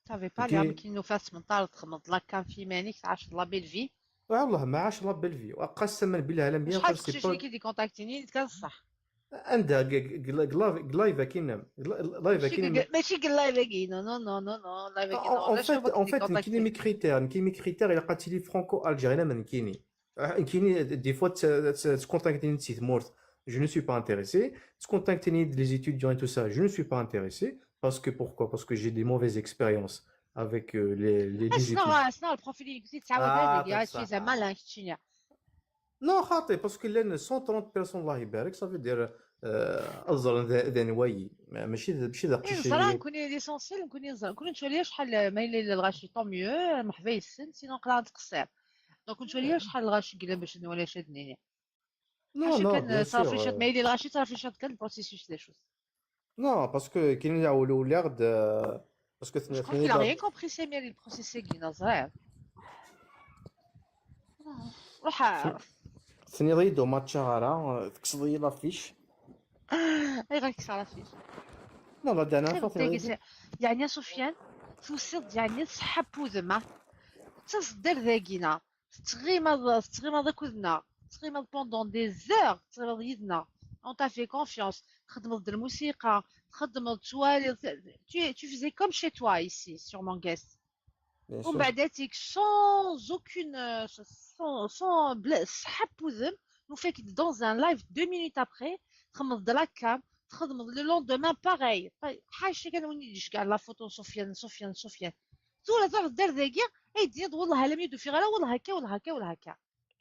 T'avais pas l'air كي نوفاس من طارت خمض لا كان في مانيك عاش la belle vie. والله ما عاش la belle vie. وقسما بالله لم شحال ينقص تقشيش اللي كيديكونتاكتيني كان الصح. عندها لايف كاين، لايف كاين. ماشي لايف كاين، نو، نو، نو، نو، لايف كاين. En fait, en fait, كاين mes critères, كاين mes critères, الا قالت لي فرانكو الجيري، انا من كيني. كيني des fois تكونتاكتيني سي تمورت، je ne suis pas intéressé. تكونتاكتيني les étudiants et tout ça, je ne suis pas intéressé. Parce que, pourquoi? Parce que j'ai des mauvaises expériences avec, euh, les, les, les étudiants. اسنا، اسنا البروفيل اللي قلتي تعاود هذيك، هادشي زعما لا كتشينيا. Non, خاطي, parce que لان cent trente personnes, الله يبارك, ça veut dire, آه، الزر ذا، ذا نوايي. ما-، ماشي ذا، ماشي ذا قشيش نزرا اللي نكون ليسونسيال، نكون نزرا، نكون نشوف ليا شحال ما إلا، إلا الغاشي، طون ميو، مرحبا يسن، سينو نقرا نتقصر. دونك نشوف ليا شحال الغاشي قلا باش نولي شاد نيني. Non, حاشا non, كان bien sûr, صافي شاد، آه. ما إلا الغاشي صافي شاد كان البروسيسوس دي شوز. Non, parce que كاين اللي يعولوا لي غد، آه، parce que Je crois qu'il a rien compris, Samir, il processait Guy Nazar. روح. ثني ريدو ماتشا غارة، تكسضي لافيش. اي غير كسر لافيش. لا، لا، دانا خير صافي داكي ريدو. سي-، يعني يا سفيان، توصل يعني صحاب بوذما. تصدر ذاكينا. تغيمض، تغيمض كذنا. تغيمض pendant des heures، تغيمض يدنا. On t'a fait confiance. تخدمض الموسيقى، تخدمض توالي. Tu, tu faisais comme chez toi ici, sur Manguès. Bien sûr. ومن بعد تيك sans aucune, euh, sans, sans بلا صحاب بوذم، نو فيك dans un live deux minutes après، تخمض لاكام، تخدم le lendemain pareil. حاشا كان وين يجيش كاع la photo سفيان، سفيان، سفيان. ثورة ثورة دار ذاكيا، اي ديض والله لا ميدو في غير والله هكا، والله هكا، والله هكا.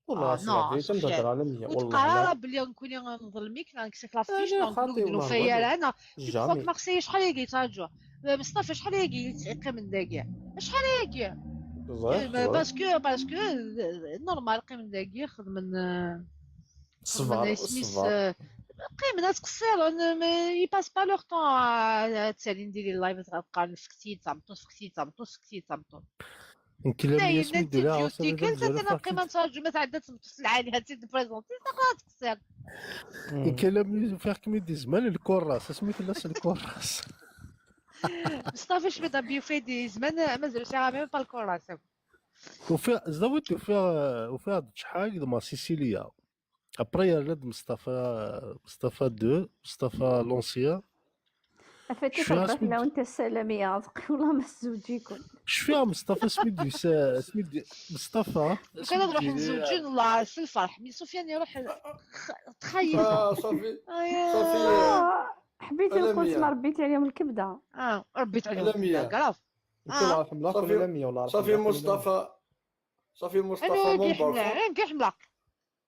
والله آه، سي لا فيريتي، نهضر على مية، والله وتقرا لا. راه بلي نكوني نغلميك، نكسك لا فيش، لا، نقول خاطي، لك والله فيا ما لا انا. Tu crois que Marseille شحال هي كيتاجو؟ مصطفى شحال هي كيتعيقي من داكيا؟ شحال هي كي؟ بزاف، بزاف. Parce que, parce que, normal، قيم من داكيا، خدم من، الصبر، خدم من سميس، الصبر. قيم ناس قصير، ما يباس با لوغ طون، تسالي نديري اللايف، تقارن في كتير، تمطوط، في كتير، تمطوط، في كتير، تمطوط. نكلم لا، ياسمين يمد ديرها لها عاوتاني قيمة تاع الفيديو. ما تعدى تمتص العالي، هاتي تبريزونتي، تقرا تكسر. نكلم فيها كمي دي زمان الكراس، اسمي في الناس الكراس. مصطفى شبيطة بيوفيدي زمان، مازال ساعة ميم با الكراس. وفيها، زداويت وفيها، وفيها شحال ما سيسيليا. ابري يا ولاد مصطفى، مصطفى دو، مصطفى لونسيا. افاتي شفيها تضيف اسمي لو د-، انت السلامية، عتقي والله ما الزوج يكون. شفيها مصطفى سميت ديس-، سميت دي-، مصطفى كان نروح نزوجين والله في الفرح، مي سفيان يروح خ-، تخيل. آه، صافي. آه، يا. صافي. آه، حبيتي القوت ما ربيتي عليهم الكبدة. اه، ربيت عليهم الكبدة، كراف. انت الله يرحم الاخ صافي. ولا مية ولا يرحم صافي الاخ ولا مية. مصطفى. صافي مصطفى انا كي مون حملاق، بارفون. انا كي حملاق.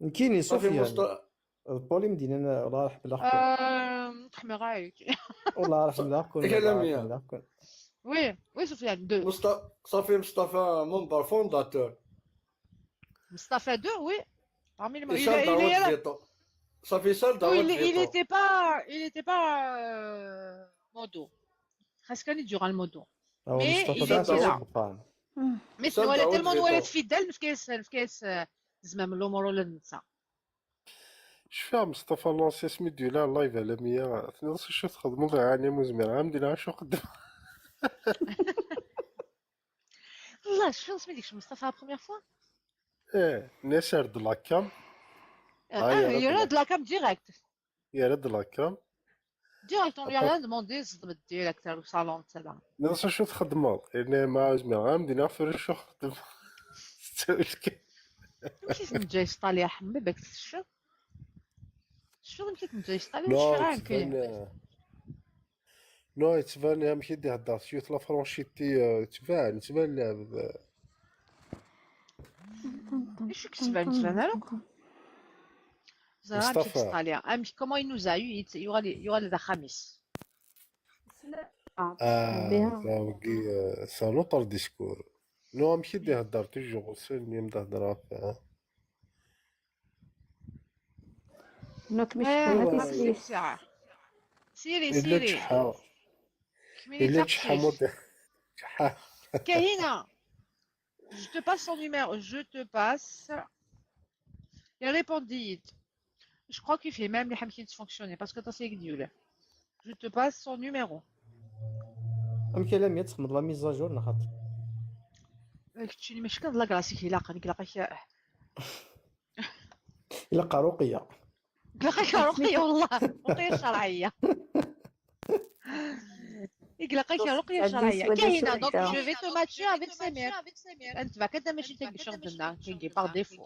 نكيني صافي سفيان. مصط-، بولي مدينة، أنا الله يرحم الله يكون. آه، تحمي غايك. والله يرحم الله يكون، يا الله يرحم لميا. الله يكون. وي، وي سفيان، دو. مصط-، صافي مصطفى مون بارفونداتور. مصطفى دو، وي. Parmi les، il est، il est là. صافي سال داون il, il était pas, il était pas, euh, modo. خاص كان يجي على الموضوع. مي مصطفى إلي تاع تيلا. سوق فاهم. مي سال نوالي داون تيلمون نوالي فيدال، مش كاين، مش كاين، آه، زعما من الأمور ولا ننسى. Cfiɣ Mustafa Lansi asmi d-yuli ɣer live Alamiya, tenniḍ-as acu txedmeḍ? Ɛni ur zmireɣ ad m-d-iniɣ acu xeddmeɣ? Wallah, cfiɣ asmi d-yekcem Mustafa la première fois. Eh, nniɣ-as err-d la cam. Ah, yerra-d la cam direct. Yerra-d la cam. Direct, on lui a rien demandé, c'est direct, au salon, et cetera. Tenniḍ-as acu txeddmeḍ? Yenna-yas ur zmireɣ ad m-d-iniɣ tura acu xeddmeɣ. Tettawil kan. Amek i ten-ǧǧa yesṭali a ḥemmi, bak tecceḍ? Tecfiḍ amek i ten-ǧǧa yesṭali? Non, yettban, eh, non, yettban amek i d-ihedder s yiwet la franchité, eh, yettban, yettban lɛebd, eh. Acu i yettban, yettban ara? Ẓriɣ amek i Mustafa. Yeṭṭali. Amek, comment il nous a eu, yuɣal, yuɣal d axxam-is. Ah, ça, wagi, eh, c'est un autre discours. Non, amek i d-ihedder toujours, c'est le même d-hedder ɣef, eh. نوك مش آه، حمد ما يسليك. تسمع. سيري، إلا سيري. تشحى. كملي إلا تحقيش. تشحى مود-، تشحى. Kahina, je te passe son numéro, je te passe. Il a répondu. Je crois qu'il fait même les حمكين تفونكسيوني parce que t'as essayé de. Je te passe son numéro. Amek alammi ad txedmeḍ la mise à jour neɣ xaṭi? Keččini mačči kan d la grâce i k-ilaqen, ilaq-ak Ilaq ɣer Ruqiyya. Ilaq-ak Ruqiyya, والله. Ruqiyya شرعية. Ilaq-ak Ruqiyya شرعية. Kahina, donc je vais te matcher avec Samir. أنت بعد كده ماشي تلقى شغل دنا، تلقى par défaut.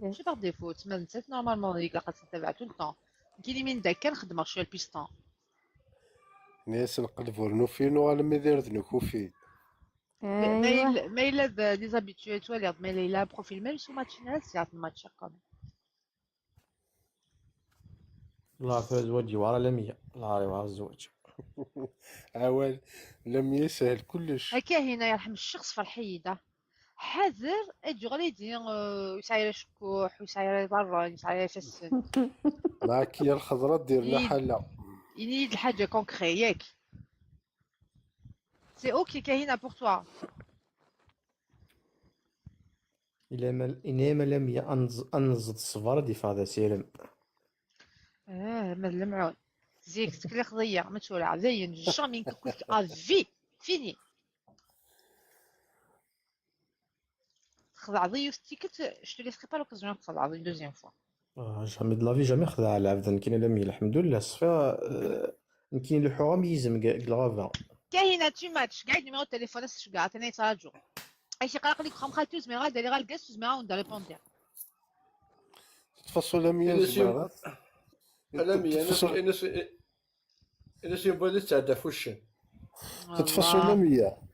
ماشي par défaut، تما نسيت normalement ilaq ad تتبع tout le temps. كاين من داك كنخدم شوية البيستون. Nniɣ-as nqelleb ur nufi, nuɣal mi d irden ukufi. Ma yella, ma yella d des habitués, twaliḍ, ma yella yella profil même su match-nni, ad s-yaɛṭen match quand même. الله يعافي الزواج يوعر على مية، الله يعافي الزواج. Awal, Lamia yeshel kullec. هكا هنا يرحم الشخص فرحي ده. حذر، اجي غادي يدير، آه، يسعى يشكوح، يسعى يضرن، يسعى يفسن. معك يا الخضرة ديرنا يد- حالة. ينيد الحاجة concret، ياك؟ C'est ok, Kahina, pour toi. إلا ما، إلا ما لم ي-، أنز-، أنزد الصبر دي فهذا سيرم. اه، ما اللمعون. زيك تكلي خضية، ما تولع. زين، jamais نكلك à vie. Fini. خضع ضيوف التيكت، je te laisserai pas l'occasion تخضع une deuxième fois. آه، jamais de la vie، jamais خدع العبد. نكين لم الحمد لله، صفي، آه، نكين لحوغ أم يزم كا-، كلاغافا. كاينة tu matches، قاعد numéro de téléphone، أس شقاع، تاني تراجو. أي شي قلق لك خم خالتي وزميرة، داري غير الكاس وزميرة وندا répondre. تفصل Lamia إنس يم-، زمارات. Lamia، إنس، تفصل، إنس، إنس يبغى لي تسعة فوشن. تفصل Lamia.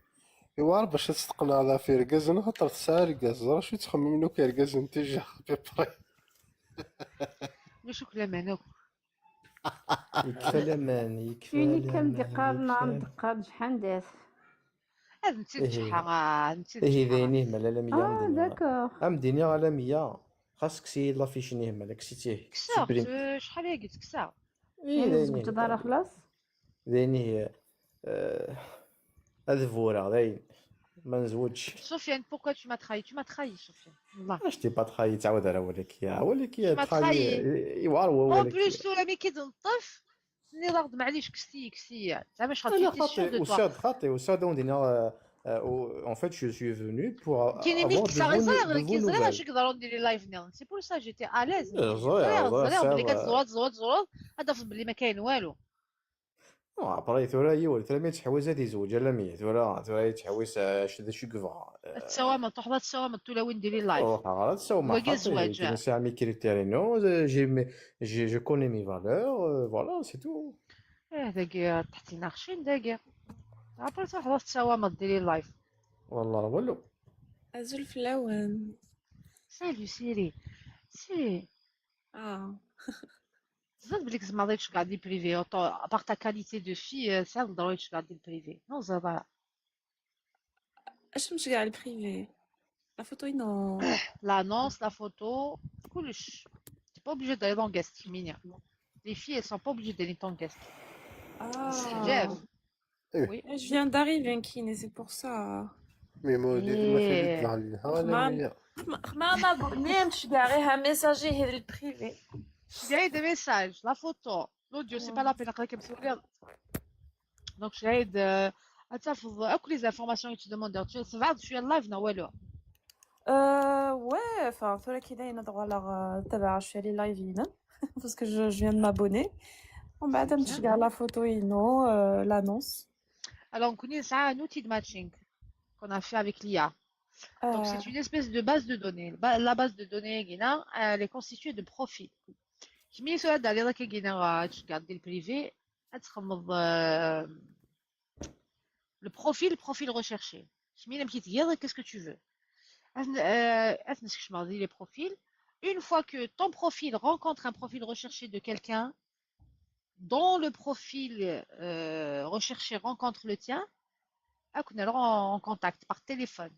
إيوا باش تستقنع ذا في ركاز، أنا خاطر تسعة ركاز، راه شو تخمم لو كي ركاز أنت جا بيبري. مش كل ما ناكل. يكفى لامان، يكفى فيني كان لامان، دقار نعم يكفى. دقار شحال داث. هذا نتي إيه. تشحى، نتي إيه، تشحى. ذيني مالا لم اه يام ديني. داكوغ. أم ديني على مية. خاصك سي لافيشني مالا كسيتيه. كساغ، شحال هي قلت كساغ؟ إيه، انا ذيني. زوجت دار خلاص. ذيني، آه، هذا فورا، ذين. ما نزوجش. سفيان، pourquoi tu m'as trahi؟ Tu m'as trahi، سفيان. والله. اش تي با تخاي تعاود على ولك يا، ولك يا ما تخاي. تخاي. يوار En ولك. plus، تو راه مي كي تنطف، ني ضغط، معليش، كستي، كستي. زعما شحال لا، كنتي sûr خاطي، de toi. وساد، خاطي، وساد، وندينا، آه، آه، en fait, je suis venu pour كاين avoir ميك de صغير vos, صغير de اللي vos كيزرع nouvelles. شي كضروا ندير لي لايف نيل. C'est pour ça j'étais à l'aise. إيه، زوير، زوير، صغير، صغير، ملي صغير. كتزرد، زرد، زرد، غتعرف بلي ما كاين والو. نو، ابري ثورة هي ولد، ثورة ما يتحوز هاد يزوج، لا مية، ثورة، ثورة يتحوز، آه، شد شو كفا. التسامح، تروح للتسامح، تو لو ندير لي لايف. روح، غلط، سو ما وكي خاطي، زواج. كي نسي عمي كريتيري، نو، جي مي، جي، je connais mes valeurs, euh, voilà, c'est tout. ايه، داك تحتينا خشين داك. ابري تروح للتسامح، ديري لايف. والله والو. أزول فلاون. Salut Siri. Siri. آه. تظن بليك زعما غادي تشكى دي بريفي، اوطو، ابار تا كاليتي دو في، آه، ساعات نضروري تشكى دي بريفي. نو، زعما. اش مش كاع البريفي؟ لا فوتو، نو. L'annonce, la photo, كلش. T'es pas obligé d'aller dans guest, mignon. Les filles, elles sont pas obligées d'aller dans guest. آه. حجاب. Je viens d'arriver, Kine, c'est pour ça. مي مودي ما إيه. في بيت لها لها خمام. ولا خم-، خمامة بنيم شكاريها ميساجي هذا البريفي. J'ai des messages, la photo, l'audio, c'est pas la peine. Donc, j'ai de, attends, faut, les informations que tu demandes. Tu sais, tu es live, non, ouais, là. Euh, ouais, enfin, tura kida ina droit la tabac, je suis allée live ina, parce que je, je viens de m'abonner. On va attendre que je regarde la photo et non, euh, l'annonce. Alors, on connaît ça, un outil de matching qu'on a fait avec l'I A. Donc, c'est une espèce de base de données. Ba- La base de données, Guéna, elle est constituée de profils. كيما يسوى هذا اللي راكي كينا تقعد دير privé, تخمض, euh, le profil, profil recherché. كيما لما كي تقير, qu'est-ce que tu veux? أثن- euh, أثنس كشمار دي les profils. Une fois que ton profil rencontre un profil recherché de quelqu'un, dont le profil, euh, recherché rencontre le tien, on est en contact par téléphone.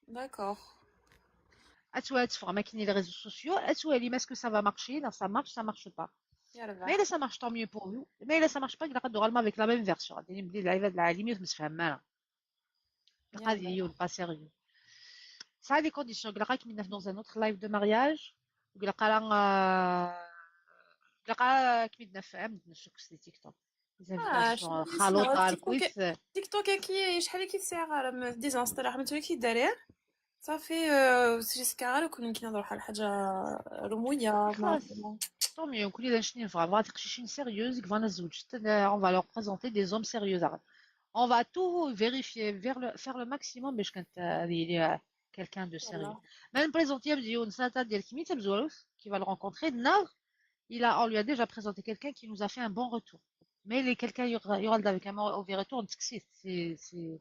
D'accord. Est-ce que tu les réseaux sociaux, est-ce que ça va marcher? Non, ça marche, ça marche pas. Mais là, ça marche, tant mieux pour vous. Mais là, ça marche pas, il y aura normalement avec la même version. Il y a des lives de la limite, mais c'est pas mal. Pas sérieux. Ça, les conditions. Il y aura dans un autre live de mariage. Il y aura, euh, il y aura qui me fait un, je sais que c'est TikTok. Ah, خلوط على الكويت. تيك توك كي شحال كي ساعه راه ديزونستال راه متولي كي داريه. صافي، آه، سي جيسكا غير كون كي نهضروا على حاجه رمويه. Tant mieux, كون اذا شني فغا فغا تقشيشين sérieux كي فانا زوجت. On va leur présenter des hommes sérieux. On va tout vérifier, vers le, faire le maximum باش كانت هذه quelqu'un de sérieux. ما نبريزونتي مزيون ساتا ديال كيمي تمزوروث qui va le rencontrer. ناغ il a, on lui a déjà présenté quelqu'un qui nous a fait un bon retour. Mais les quelqu'un يغال avec un mauvais retour, c'est c'est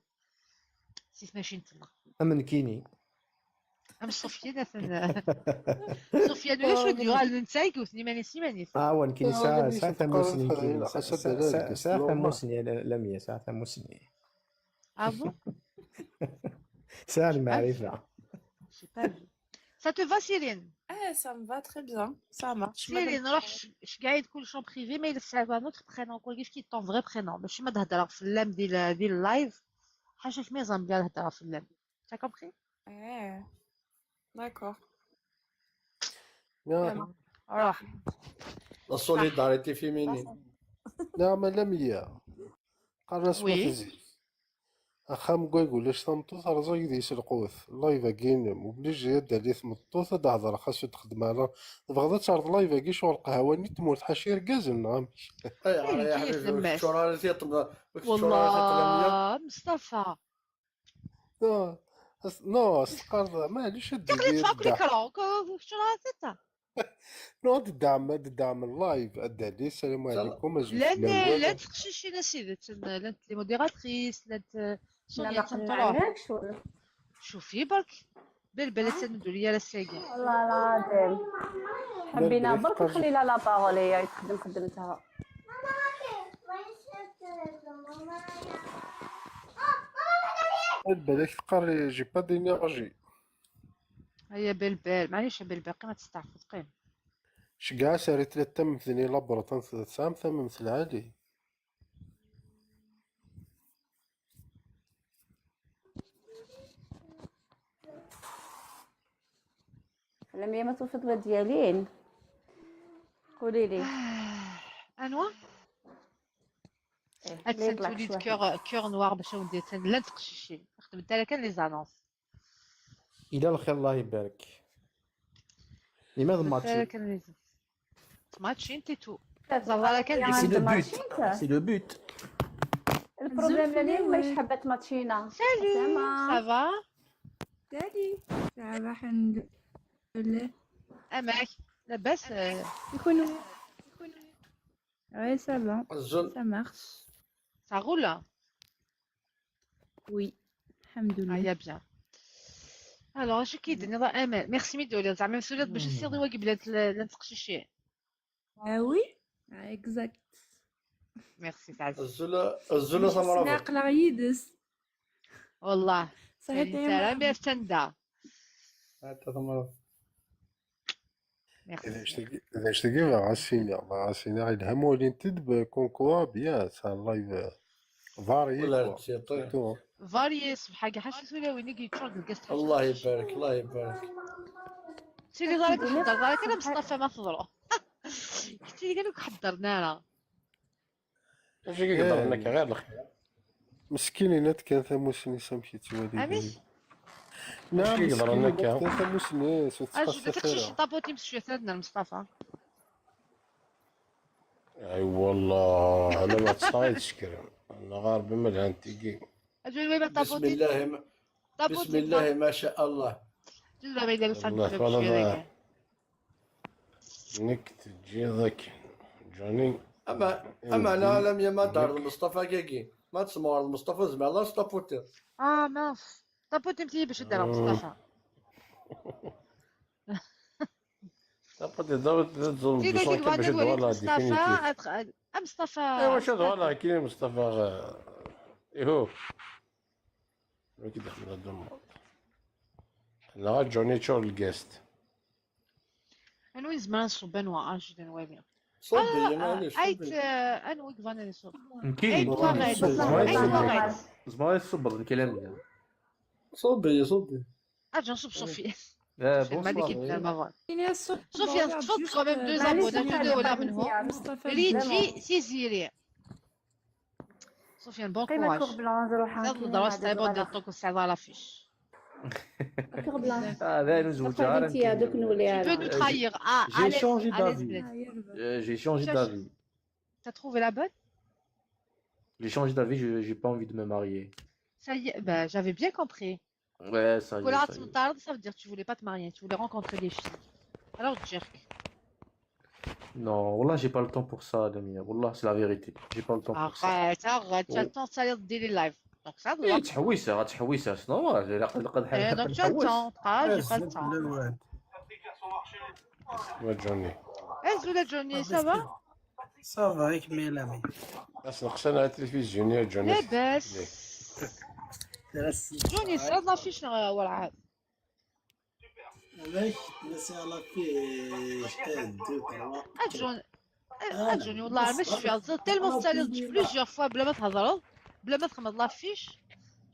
c'est ماشي نتما. امن كيني. ام سفيان اثن سفيان ولا شو ديال النتايك وثني ماني سيماني. اه وان كيني ساعه ساعه ثموسني كيني ساعه ثموسني لمية ساعه ثموسني. Ah bon? ساعه المعرفه. J'ai pas vu. Ça te va, Céline? Eh, ça me va très bien. Ça marche. Céline, alors, je, je gagne le champ privé, mais c'est un autre prénom. Quoi, qu'est-ce qui est ton vrai prénom? Mais je suis madame dans le live. حاجه كيما زعما كاع الهضره في اللام. T'as compris? Eh, d'accord. La solidarité féminine. نعم لمية. قرص وتزيد. اخا مكويك ولاش تنطو ترزو يديس القوت الله يبقين مبليج يد عليه تمطو تدهضر خاصو تخدم على تبغى تعرض الله يبقي شغل قهوه ني تموت حاشي ركازن. اي يا حبيبي الشرارة تيطلع. والله مصطفى. نو نو استقر معليش. تقلي تفكري كرا كشرارة تتا. نوض دعم دعم اللايف ادى لي السلام عليكم. لان لا تقشيشينا سيدي، لان لي موديراتريس، لان سونيا تنطلع. شوفي برك. بالبلة تندو ليا لا ساقي. والله العظيم. حبينا برك نخلي لا لا بارول هي تخدم خدمتها. بالك تقري j'ai pas d'énergie. هيا بالبال، معليش بالبال، قيمة تستعفض قيم. شقاع ساري ثلاثة من ثني لابرة تنفذ سام ثم مثل عالي. لمية ما توفي طلبة ديالين. قولي لي. انوا؟ هاد السنة تولي كور كور نوار باش ندير لا تقشيشي. خدمت لها كان لي زانونس. الى الخير الله يبارك. لماذا ماتشي؟ ماتشي انت تو. زعما كان c'est le but. C'est le but. البروبليم اللي ما حبت ماتشينا. Salut, ça va? Salut, ça va الحمد لله. اماك لاباس؟ يكونوا يكونوا. Oui, ça va. Ça marche. Ça roule? Oui, الحمد لله. هيا bien. Alors اش كيدني راه امال؟ Merci ميدولي زعما مسؤولات باش السير دوا قبلات لا تقشيشي. Ah oui, exact. Merci تعز. الزوله الزوله ثمره. عقلها يدس. والله صحيح. سلام يا فتندا. حتى ثمره. اذا اشتقي اذا اشتقي غاسيني غاسيني غيدها مولين تدب كونكوا بيان سا اللايف. فاريي. فاريي صبحا كاع حاجه سولا وين يجي تشوف الكاس. الله يبارك الله يبارك. سيدي ضرك خدر ضرك انا مصطفى ما تضرو. Tili kan ur k-ḥeddren ara. Acu i yeḍran akka ɣer lexyal? Meskin, yenna-d kan tamusni-s amek yettwali. Amek? Neɛm, meskin, yenna-d kan tamusni-s ur tettqassir ara. Taputi-m s cwiṭ n Mustafa. Ay wallah, ala ma tesɛiḍ sekra. Neɣ Rebbi ma lhant tigi. Taputi. Bismillah, ma sha Allah. Nekk teǧǧiḍ akken, Johnny. Ama, ama la, la, mi ma d-terreḍ Mustafa kagi. Ma tesmeɣreḍ Mustafa, zemreɣ ad s-taputi. Ah, mince. Taputi-m tili bac ad d-rreɣ Mustafa. Taputi, d, d, d, d, Tili d, kik bac ad d-walaɣ Mustafa, définitif. Ad, ad, a Mustafa. Aywa, bac ad d-walaɣ kini Mustafa. Ihu. Wagi d-ixdem d ummaḍ. Neɣ a Johnny ččur lgast. Anwa yezmer ad nṣubb anwa ajid ad nwali? Ṣubbi, maɛlic, Ait, ṣubbi. Anwa i yebɣan ad iṣubb? Nekki. Ait waɣed. Ait waɣed. Tzemreḍ ad yi-tṣubbeḍ nekki lamina. Ṣubbi, ṣubbi. Aǧ nṣubb Sophie. Eh, Sophie, ma bonsoir. dikit la mavon. Ini a Sophie. Sophie, teṭṭfeḍ quand même deux abonnés, deux dollars منهم. Mustafa. Luigi, Tiziri. Sophie, bon courage. Blanc, روحها Tadreɣ s tɛibad di ṭṭuk u tesɛiḍ ara fiche. Blanc. Ah, d ayen ur zewǧeɣ ara Nekkini ad ken-wali Tu peux nous trahir. Ah, J'ai allez, changé allez, d'avis. Bled. Euh, J'ai changé Cherche- d'avis. T'as trouvé la bonne? J'ai changé d'avis, je- j'ai pas envie de me marier. Ça y est, ben, j'avais bien compris. Ouais, ça y est. Voilà, Ça y est. tu me tardes, ça veut dire que tu voulais pas te marier, tu voulais rencontrer des filles. Alors, jerk. Non, والله, j'ai pas le temps pour ça, Damien. والله, c'est la vérité. J'ai pas le temps pour ça. Arrête, arrête, tu as le temps de salir des lives. Donc ça, ايه، تحويسه، راه تحويسه، شنو هو؟ لا، قد، قد Eh, donc tu as le temps, ah, j'ai pas le temps. Ouais, Johnny. Eh, Zoula Johnny, ça va? Ça va, avec mes amis. As-neqsan ɣer tilifizyu-nni a Johnny. لاباس. Merci. Johnny, ça va, fiche, euh, voilà. Avec, merci à la fille, deux, trois. Ah, John. Ah, Johnny, والله ما شفت. Tellement تسالي plusieurs fois بلا ما تهضروا، بلا ما تخمض la fiche.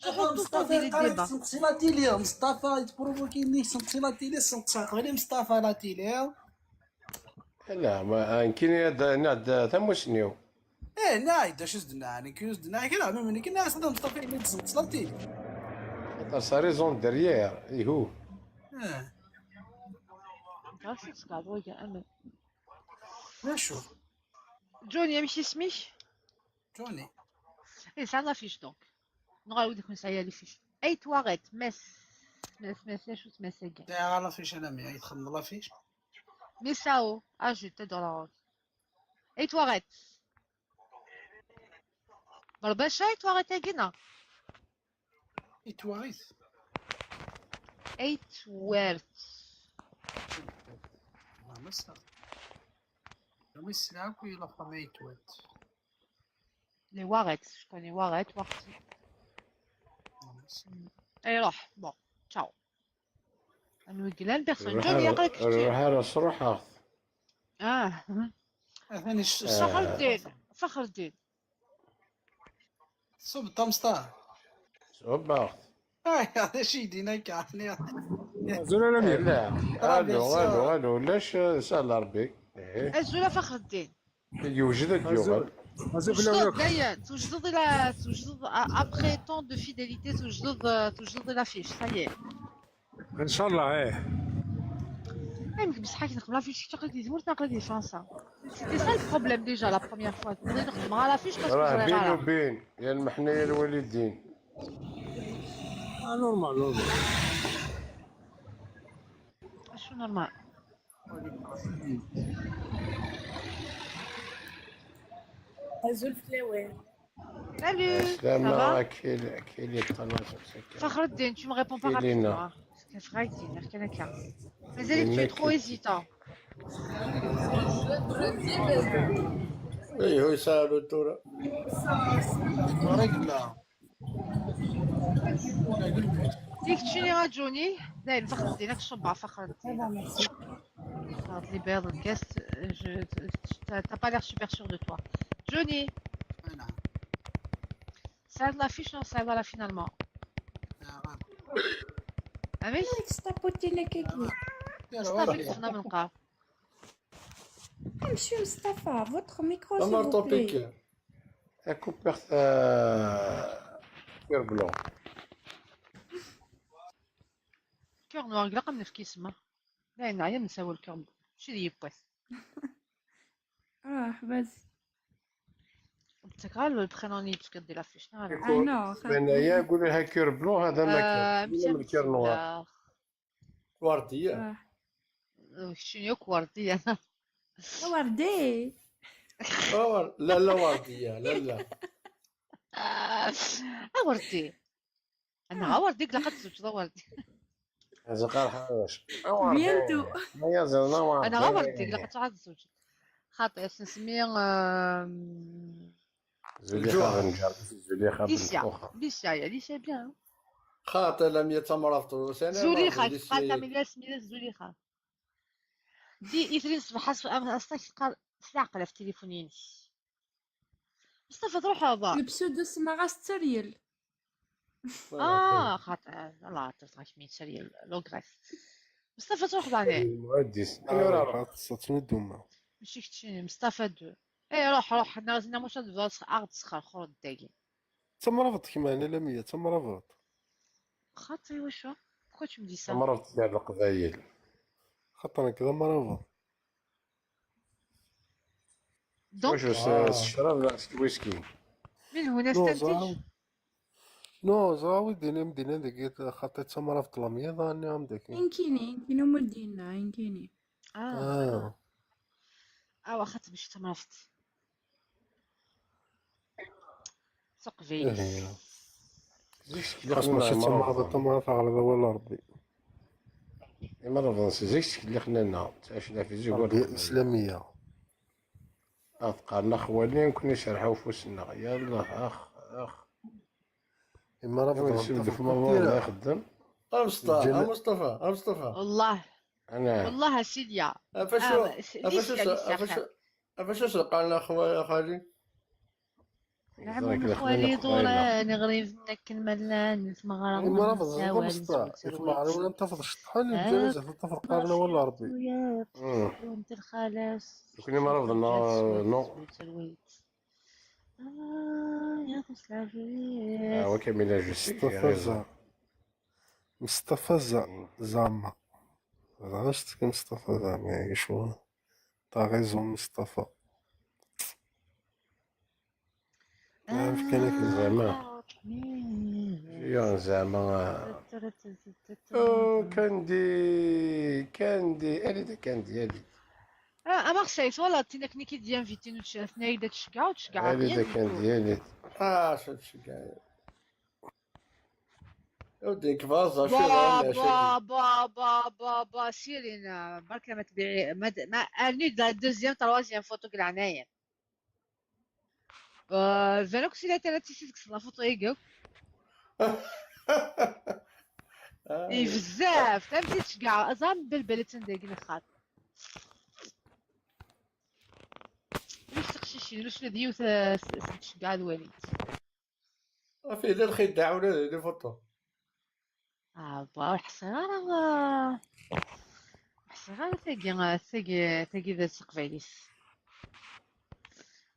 مصطفى يقالك سنقصي la télé، مصطفى يتبروفوكيني سنقصي la télé، سنقصي غير مصطفى la télé. لا، ما يمكن هذا ناد ثموسنيو. ايه، ناي دا شو زدنا يعني، كيو زدنا كده، عموما كنا اصلا مصطفى اللي تسنقص la télé. T'as sa raison derrière, يهو. ايه، تعرف شو تسكر وجه أمل. لا شو. Johnny، ماشي اسمك؟ جوني. ايه، ساعة la fiche donc. نغا وديك نسعي les fiches. اي تواريت مس. مس مس لا شو تمس كاع. لا، la fiche انا مي يتخمم la fiche. ميساو اجي تدور. اي تواريت. برباشا اي تواريت اكينا. يتواريث. اي توارت. ما مصر. لما يسلعك ولا فما يتوارث. Les Warrets, je connais Warret, Warti. اي روح، bon, ciao. انو يقلان personne. Johnny يقلك كتير. روح، روح، روح. اه. ثاني ش- فخر الدين، فخر الدين. صوب الطمسطار. صوب اخت. اي، هذا شي يدينا كاع. زول انا مين؟ لا، الو، الو، الو، لاش سال ربي. ايه. الزولا فخر الدين. يوجدك يوغل. توجد دايا، توجد الى، توجد ابخي طون دو فيداليتي، توجد، توجد la fiche، ça y est. ان شاء الله. ايه. اي مك بصح كي نخدم la fiche، تقلدي زمرت، تقلدي فرنسا. C'était ça le problème déjà la première fois. نقدر نخدم مع la fiche parce que راه je بين راه. وبين يا المحنيه الوالدين. آه، نورمال، نورمال. شو نورمال؟ ازول فلاوي. Salut, ça السلامة، va? كاين، كاين اللي طلع مساكن. فخر الدين، tu me réponds pas كاينين. Rapidement. Hein. C'est vrai, il y a quelqu'un. مازالك tu es trop hésitant. ايه، هو يسالوا الدورة. رجلة. ديك تشيني راه جوني. داير فخر الدين، هاك الشبعة فخر الدين. هاد لي بيض الكاس، je, t'as t'as pas l'air super sûr de toi. Johnny, أنا. ساعد la fiche، non, ساعد la finalement. يا غالب. عمي؟ ستابوتي لك كي. يا صافي غالب. خصنا من قاف. كم Monsieur Mustapha, votre micro, s'il vous plaît. Tamarṭupik. Akupiɣ ta-, cœur blanc. Cœur noir, ilaq ad nefk isem. Dayen, neɛya nessawal cœur blanc. Mačči d yiwwas. Ah, vas-y. Ur ttakeɣ ara le prénom-nni yettfka-d di l'affiche, neɣ ala? Ah, non, ça. Ssmana-ya, quli-ha cœur blanc, hada ma kan. Euh, wala m cœur noir. Werdiya. Ah. Euh, keččini akk Werdiya. A Werdi. A Wer-, la, la Werdiya, la, la. Ah, a Werdi. Ana a Werdi, ilaq ad tzewǧeḍ a Werdi. Azaqar ḥawac. A Werdi. Bientôt. Ma yaziḍ a Werdi. Ana a Werdi, ilaq ad tṛuḥeḍ ad tzewǧeḍ. Xaṭi, ad s-nsemmi, euh, Zulixa. Lǧuha. Ɣer nǧer, Zulixa Lisya. Bent Xuxa. Lisya, ya, Lisya bien. Xaṭi, Lamia d tamraft, Zulixa, Lisya. Tqal Lamia, Lamia Zulixa. Di itri n ṣṣbeḥ, as-, as-, as-, teqqar s leɛqel ɣef tilifun-inek. Mustafa, truḥeḍ. Le pseudo semmaɣ-as Tteryel. Ah, xaṭer, Allah, ṭṭfeɣ-ak min Tteryel, l'ogresse. Mustafa, truḥeḍ ɛni? Muɛaddis. Ah, anwa ara ruḥ? Xaṭer, tettnuduma. Mačči keččini, Mustafa deux. Eh, ruḥ, ruḥ, nna, nna, mačči ad tebduḍ ad ɣ-d-tesxerxureḍ dagi. D tamrabeḍt kemm, ɛni, Lamia, d tamrabeḍt? Xaṭi, iwacu? Pourquoi tu me dis ça? Tamrabeḍt gar Leqbayel. Xaṭer nekk d amrabeḍ. Donc, wacu, s, s ccrab neɣ s twiski? Min huna non, stentaj? Ẓra-, non, ẓra wi d-yennan, mi d-yennan dagi, xaṭi d tamrabeḍt Lamia, dɣa nniɣ-am dagi. Inkini, inkini umi d-yenna, inkini. Ah. Ah. Ah, waxa tmec tamrabeḍt. Taqbaylit. Eh, zik ttkelliḥen xas mačči d tamrabeḍt, tamrabeḍt teɣliḍ awal Rebbi. Imrabeḍ n zik ttkelliḥen-aneɣ, ttɛicen ɣef zik Rebbi, ur Islamiyya. Ad qqaren axwali, nekkni serḥeɣ ufus-nneɣ. Yallah, ax, ax. Imrabeḍ n nsib deg umaḍal ma ixeddem. A Mustafa, a Mustafa, a Mustafa. Wallah. Ana. Wallah, a Silya. Afacu, ah, afacu, Silya, afacu, afacu s-qqaren a xwa-, a xali? Nɛemum lxwali iḍuran, iɣriben akken ma llan, tmeɣra. Imrabeḍ n Mustafa, i tmeɣriwin am tafeḍ ceṭṭḥen, lǧanazat am tafeḍ qqaren awal Rebbi. Went lxalas. Nekkni imrabeḍ-nneɣ, non. Ah, ya xus lɛafiyat. Ah, wa Kamila, je suis Mustafa Za-, Mustafa Za-, Zama. Dɣa s-tefka Mustafa Zama, ya icwa. T'as raison, Mustafa. Ah. Fkan-ak zama. Ya zama. Oh, Kandi, Kandi, allez, Kandi, allez. Ah, a Marseille, twalaḍ tin akken i k-id-yinvitin, ur tc-, tenna-yi-d ad tceggeɛ, ur tceggeɛ ara. Allez, Kandi, allez. Ah, ad tceggeɛ. Ur d-nekk baẓ, acu yeḍran leɛca-agi? Ba, ba, ba, ba, ba, Sirina, barka ma tbiɛi, ma d-, ma, arni-d la deuxième, troisième photo deg leɛnaya-m. Euh, d acu akk si la tala tisi deg la photo-agi akk. I bezzaf, tam ti tceggeɛ, aẓam belbel attan dagi lxaṭ. Ulac tiqcicin, ulac ula d yiwet, eh, s-, s-, tceggeɛ ad walit. Ɣef yella lxidɛa ula d les photos. Ah, bah, ur ḥṣiɣ ara, ah, ur ḥṣiɣ ara tagi, ah, tagi, tagi d taqbaylit.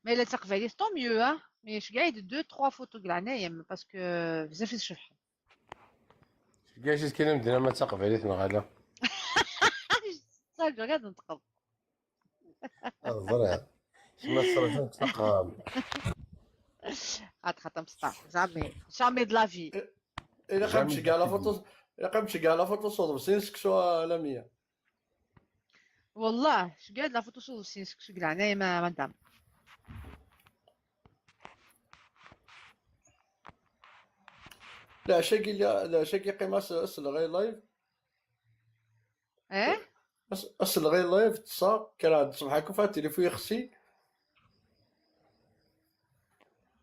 Ma yella d taqbaylit, tant mieux, hein. Mais ceggeɛ-iyi-d deux, trois photos deg leɛnaya-m, parce que bezzaf i tcebḥeḍ. Ceggeɛ-iyi-d kan amdan ama d taqbaylit neɣ ala. Ttṛaǧuɣ ad neṭqeḍ. Ad ẓriɣ. Kemm ad tettṛaǧuḍ ttaqam. Xaṭ, xaṭ, amesṭaḥ. Jamais. Jamais de la vie. Ilaq ad tceggeɛ la photo, ilaq ad tceggeɛ la photo s uḍebsi n seksu, a Lamia. Wallah, ceggeɛ-iyi-d la photo s uḍebsi n seksu deg leɛnaya-m, madame. Leɛca-agi, leɛca-agi qqimeɣ as-, aselɣay live. Eh? As-, aselɣay live, ṭṭseɣ, kkreɣ-d ṣṣbeḥ akk, atilufu yexsi.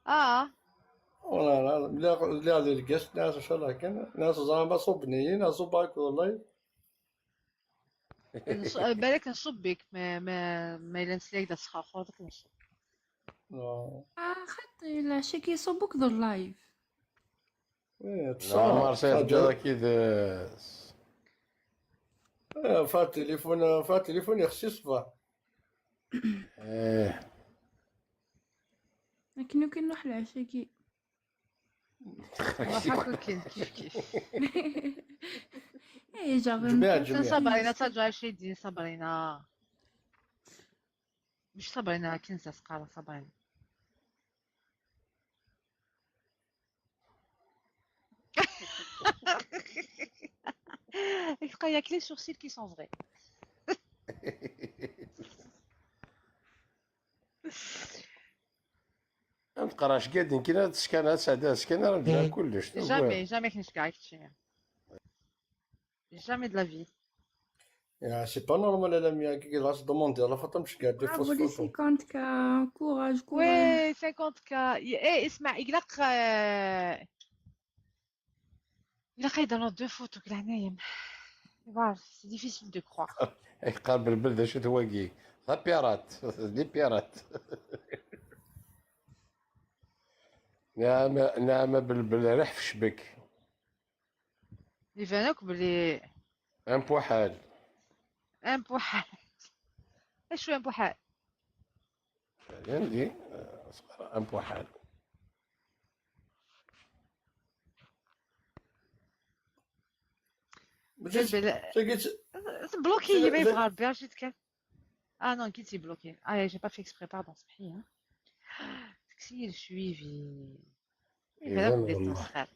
Ah. Wala, la, lliɣ, lliɣ di lgast, nniɣ-as, "Ncallah kan, nniɣ-as, ẓran ma ṣubben-iyi, neɣ ṣubbeɣ akked live." Nṣ-, eh, balak nṣubb-ik, ma, ma, ma yella nesla-ak d asxerxur, ad k-nṣubb. Ah, xaṭi, leɛca-agi iṣubb akked live. Eh, ṭṭseɣ. Neɣ Marseille teǧǧiḍ-ak-id, eh, fa tilifun, fa tilifun yexsi ṣṣbeḥ. Eh, Akken ur k-nruḥ lɛecc-agi. Ruḥ akk akken kif kif. Eh, genre, جميع، une جميع. Sabrina, ttaǧǧa Racidi, Sabrina. مش Sabrina, Kenza s-qqareɣ, Sabrina. Il y a que les sourcils qui sont vrais. Ad nqerrec gadin kina ad teskana, ad sɛedda teskana, ad nbda kullec. Jamais, jamais كنشجعك تشيني. Jamais de la vie. Ya, c'est pas normal, la mienne, qui la demande, la photo, je garde des Bravo fausses les photos. cinquante K, courage, courage. Oui, cinquante K. Eh, اسمع, يقلق, euh, يقلق يدير deux photos كل عنايم. Voilà, c'est difficile de croire. يقال بالبلد شو توقي؟ لا بيرات، لي بيرات. نعم، نعم، بالبل ريح في شبك. يبان لك بلي امبوحال. امبوحال. اش هو امبوحال؟ عندي، آه، صغيرة، امبوحال. بالبل- تلقيت تبلوكي لا، ما لا. يبغى ربي، عرفتي كان. اه نو، كيتي بلوكي. اه j'ai pas fait exprès, pardon, سمحي ها. تكسير شويفي. يبان بديت والله. تسخر.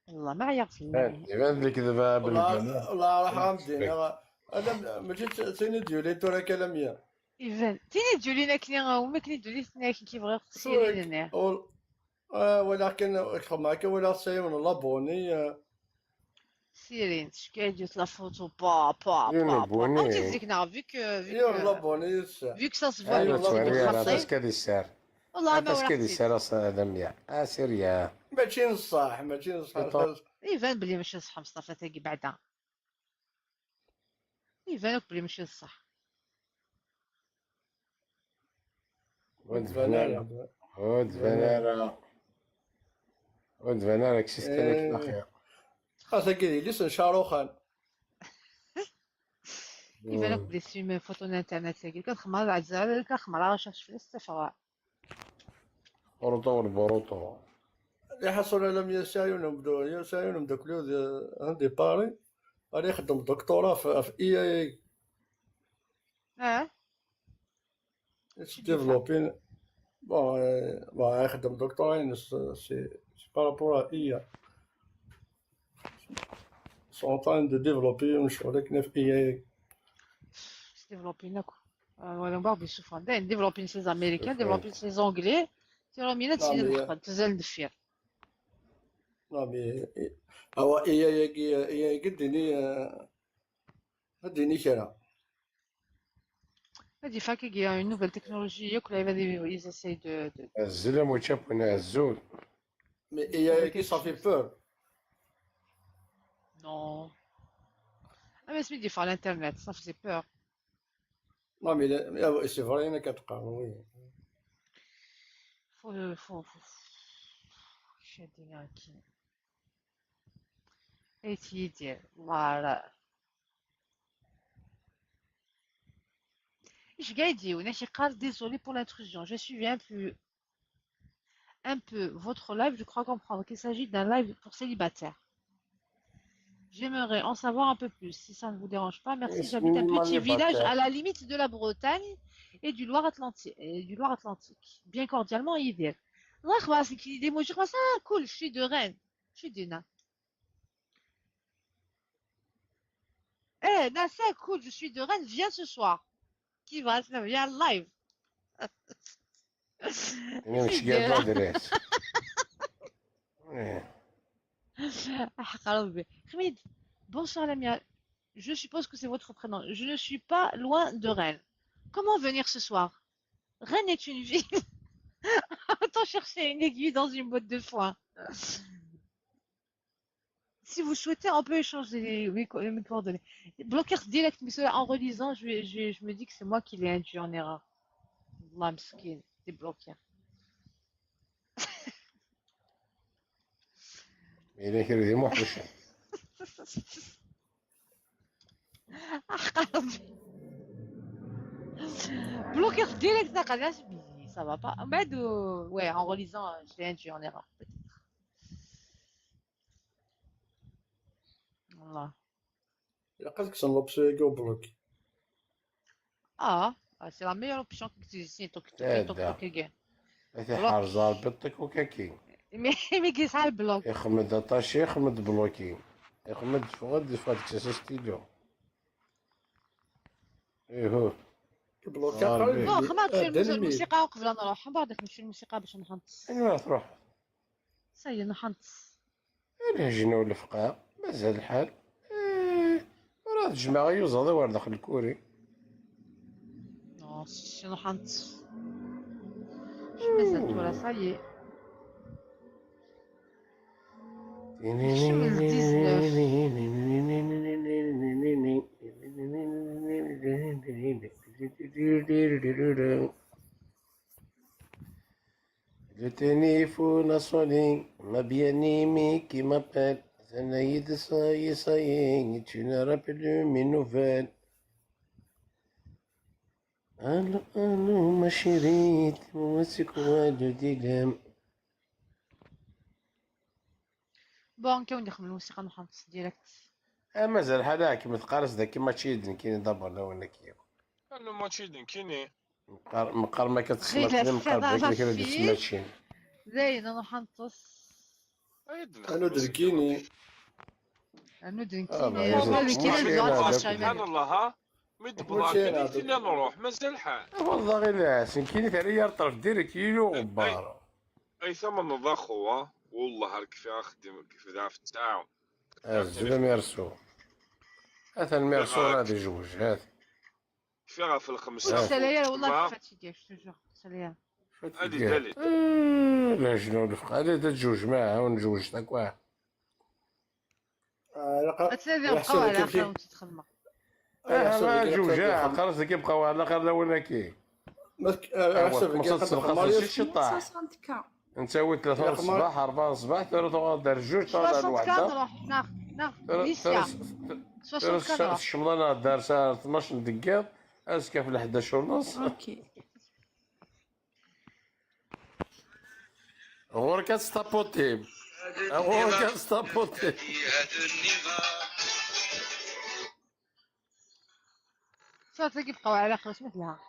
والله ما عيرت يبان، يبان الكذبة والله بالبنات. والله راح عندي انا. انا ماشي تيني ديولي تورا كلاميا. يبان تيني ديولي ناكني، وما كني ديولي ثناك كي بغا سيري لنا. اه، ولكن خدمة كي ولا سيون لابوني. سيرين شكاين ديوت لا فوتو با با يون با با. لابوني. او تيزيكنا فيك فيك يون لابوني يسا. فيك سا سفوا هذا أيوة، لو توري، تيزيك أنا خاصين. تسكى دي السعر. والله ما تسكى دي ورحتي. السعر، أصلا هذا مية. آه، سيريا. ماشي نصح، ماشي نصح. أنت- يبان بلي ماشي صح مصطفى تاقي بعدا. يبان لك بلي ماشي صح. ود فنارة. ود فنارة. ود فنارة، كسيت لك إيه. الأخير. خاصك كذي لسه شاروخان. يبان لك بلي سيم فوتو الانترنت تاقي كتخمر على الزرار كتخمر على شاش في الاستفراء. بروطو والبروطو. اللي حصل على مية سايون وبدو، مية سايون وبدو كلو دي، عندي باري. راني يخدم دكتوراه في، في اي اي. اه ديفلوبين. بون، آه، بون، يخدم دكتوراه، يعني، سي، سي، سي بارابور ا اي اي. سون تران دو ديفلوبي، مشغول كنا في اي اي. ديفلوبي ناكو. آه، ولا من بعد يشوفوا داين ديفلوبين سي زاميريكان، ديفلوبين سي زونغلي. تي رومينا نعم، تسير هي. دخل تزال دفير. نعم، إي، إي. هو اي اي كي، اي اي كديني، آه، هديني كرا. هادي فاكي كي اون نوفيل تكنولوجي ياك ولا هذه ils essayent de, de الزلم وتشابون الزول. مي اي اي كي صافي بور. non. Ah mais c'est difficile l'internet, ça faisait peur. نعم، إلا، إلا سي فري انا كتقارن، وي. Faut, faut, faut. شادين هاكي. اي تيدير الله راه. اش قاعد يدير؟ ناس يقال désolé pour l'intrusion. Je suis un peu, un peu votre live. Je crois comprendre qu'il s'agit d'un live pour célibataires. J'aimerais en savoir un peu plus, si ça ne vous dérange pas. Merci. J'habite un petit village à la limite de la Bretagne et du Loire-Atlantique, et du Loire-Atlantique. Bien cordialement, Yves. الله يخلصك، دي موجي خلاص، آه، كل شي دو غين. شي دينا. ايه، ناسا كول، je suis de Rennes, viens ce soir. كي فاس، viens live. انا مش قاعد ادريس. إيه. حق ربي. حميد، bonsoir Lamia. Je suppose que c'est votre prénom. Je ne suis pas loin de Rennes. Comment venir ce soir ? Rennes est une ville. Autant chercher une aiguille dans une botte de foin. Si vous souhaitez, on peut échanger les, mes co- mes coordonnées. Bloquer direct, mais cela en relisant, je, vais- je, vais- je me dis que c'est moi qui l'ai induit en erreur. الله مسكين, débloquer. إلا كان دي محبش. حق ربي. Bloquer direct, ça, ça va pas. Mais de... ouais, en relisant, euh, je l'ai induit en erreur, peut-être. Voilà. Ilaq ad kksen l'option-agi ubloki. Ah, ah, c'est la meilleure option qui existe. Donc, Eh, donc, da. donc, again. Ad iḥerz Rebbi ṭṭik ukaki. Mais, mais qui ça le bloc? Ixmed aṭaci, ixmed bloki. Ixmed ffeɣ-d, ffeɣ-d kkes-as astilu. Ihu. Bloki Ah, aqal oui. Bon, خمار آه، تمشي دنمي. الموسيقى قبل نروح، من بعد نمشي الموسيقى باش نحنطس. Anwa ad tṛuḥ? Ça y est, نحنطس. Ala jina ulefqa. Mazal lḥal. Eh, ur ad jemɛeɣ yuẓaḍ war daxel lkuri. Non, شنو نحنطس؟ شنو مازال تورا؟ Ça y est. نكمل dix-neuf. Le téléphone a sonné, ma bien-aimée qui m'appelle. Ça y est, ça y est, ça y est, tu ne rappelles plus mes nouvelles. Allô, allô, ma chérie, dis-moi c'est quoi le dilemme? Bon, كون نخمم الموسيقى نحنطس direct. Ah, mazal lḥal akken ma teqqar-as daki mačči d nekkini d'abord lawan-agi. Annu mačči d nekkini. Meqqar, meqqar ma غير كتسمع كلام السلام قلبك كذا كذا فيك. تسمع شي. زين، نروح نحنطس. Ay-d Annu d nekkini. Annu d Ah, nekkini. bah, Annu d ils ont nekkini. touché Annu là, d donc, nekkini. سبحان الله، ها؟ Mi d-tebḍa Mačči akken ara i tinna nruḥ, mazal ḥal. Wallah ɣilas nekkini terra-yi ar ṭṭref direct yili uɣebbar. Ay tamneḍ a xuwa, wallah ar kfiɣ axeddim kif d ɣef ttaɛu. Azul a Mirsu. Atan Mirsu rad ijewwej, hat. Kfiɣ ɣef lxemsa. Salaya, والله fatigué, je te jure. Salaya. Allez, allez. Eh, la jna ulefqa. Allez, da tjewj maɛa, ur njewj takwa. آه، لا، Ad tnadi يحسب bqaw على كيف- اخر وتتخمق. آه، يحسب Ah, كيف jewj, تخمق. ah, xalas dagi bqaw ɛla xir lawan-agi. ما تك-، آه، يحسب كيف Txemṣat تخمق. tselxas ciṭṭaḥ. soixante-quatre. Netta wi tlata n ṣṣbeḥ, rebɛa n ṣṣbeḥ, tura tuɣal-d ar jjuj, tuɣal ar soixante-quatre lweḥda. نروح. ناخ ناخ Tura, ميسيا. tura, tura soixante-quatre نروح. tkecmeḍ ad dar s-, ar tnac n deggiḍ, azekka ɣef lḥdac u nneṣ. Ok. Ɣur-k ad testapuṭim. Ɣur-k ad testapuṭim. صافي كيبقاو على خمسمية لها.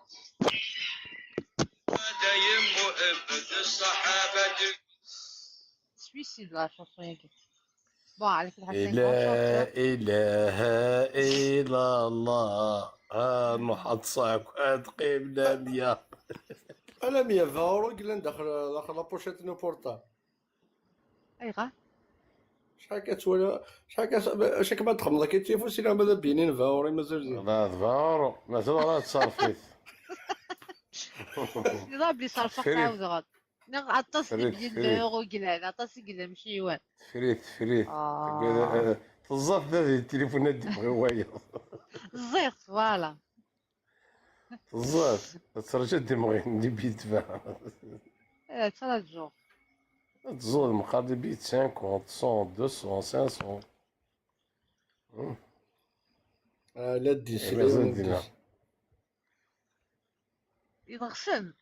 Suicide la chanson ياكي. Bon, على كل حال لا إله إلا الله. آه، نحط صاك وتقيم لامية. أنا مية فاورو قلنا داخل، داخل لابوشيت نو بورطا. اي غا. شحال كتولى، شحال كت-، واش كما تخمض كي تيفو سينا ماذا بينين فاوري مازال زين. لا، فاورو، مازال راه تصرفيت. لا بلي صرفه فريد. تعاود غاد. نغ عطاس فريد، بيين فريد. دو قلال، عطاس قلال ماشي يوان. فريت، فريت. آه. تزاف هذه التليفونات دي بغي وايض. الزيت، voilà. تزاف. ترجع دي مغين دي بيت فا. ايه، ترجو. تزول مقابل بيت cinquante، cent، deux cents، cinq cents. آه، لا ديسي، إيه، لا مازال يوم دينا. ديسي. يضغسن.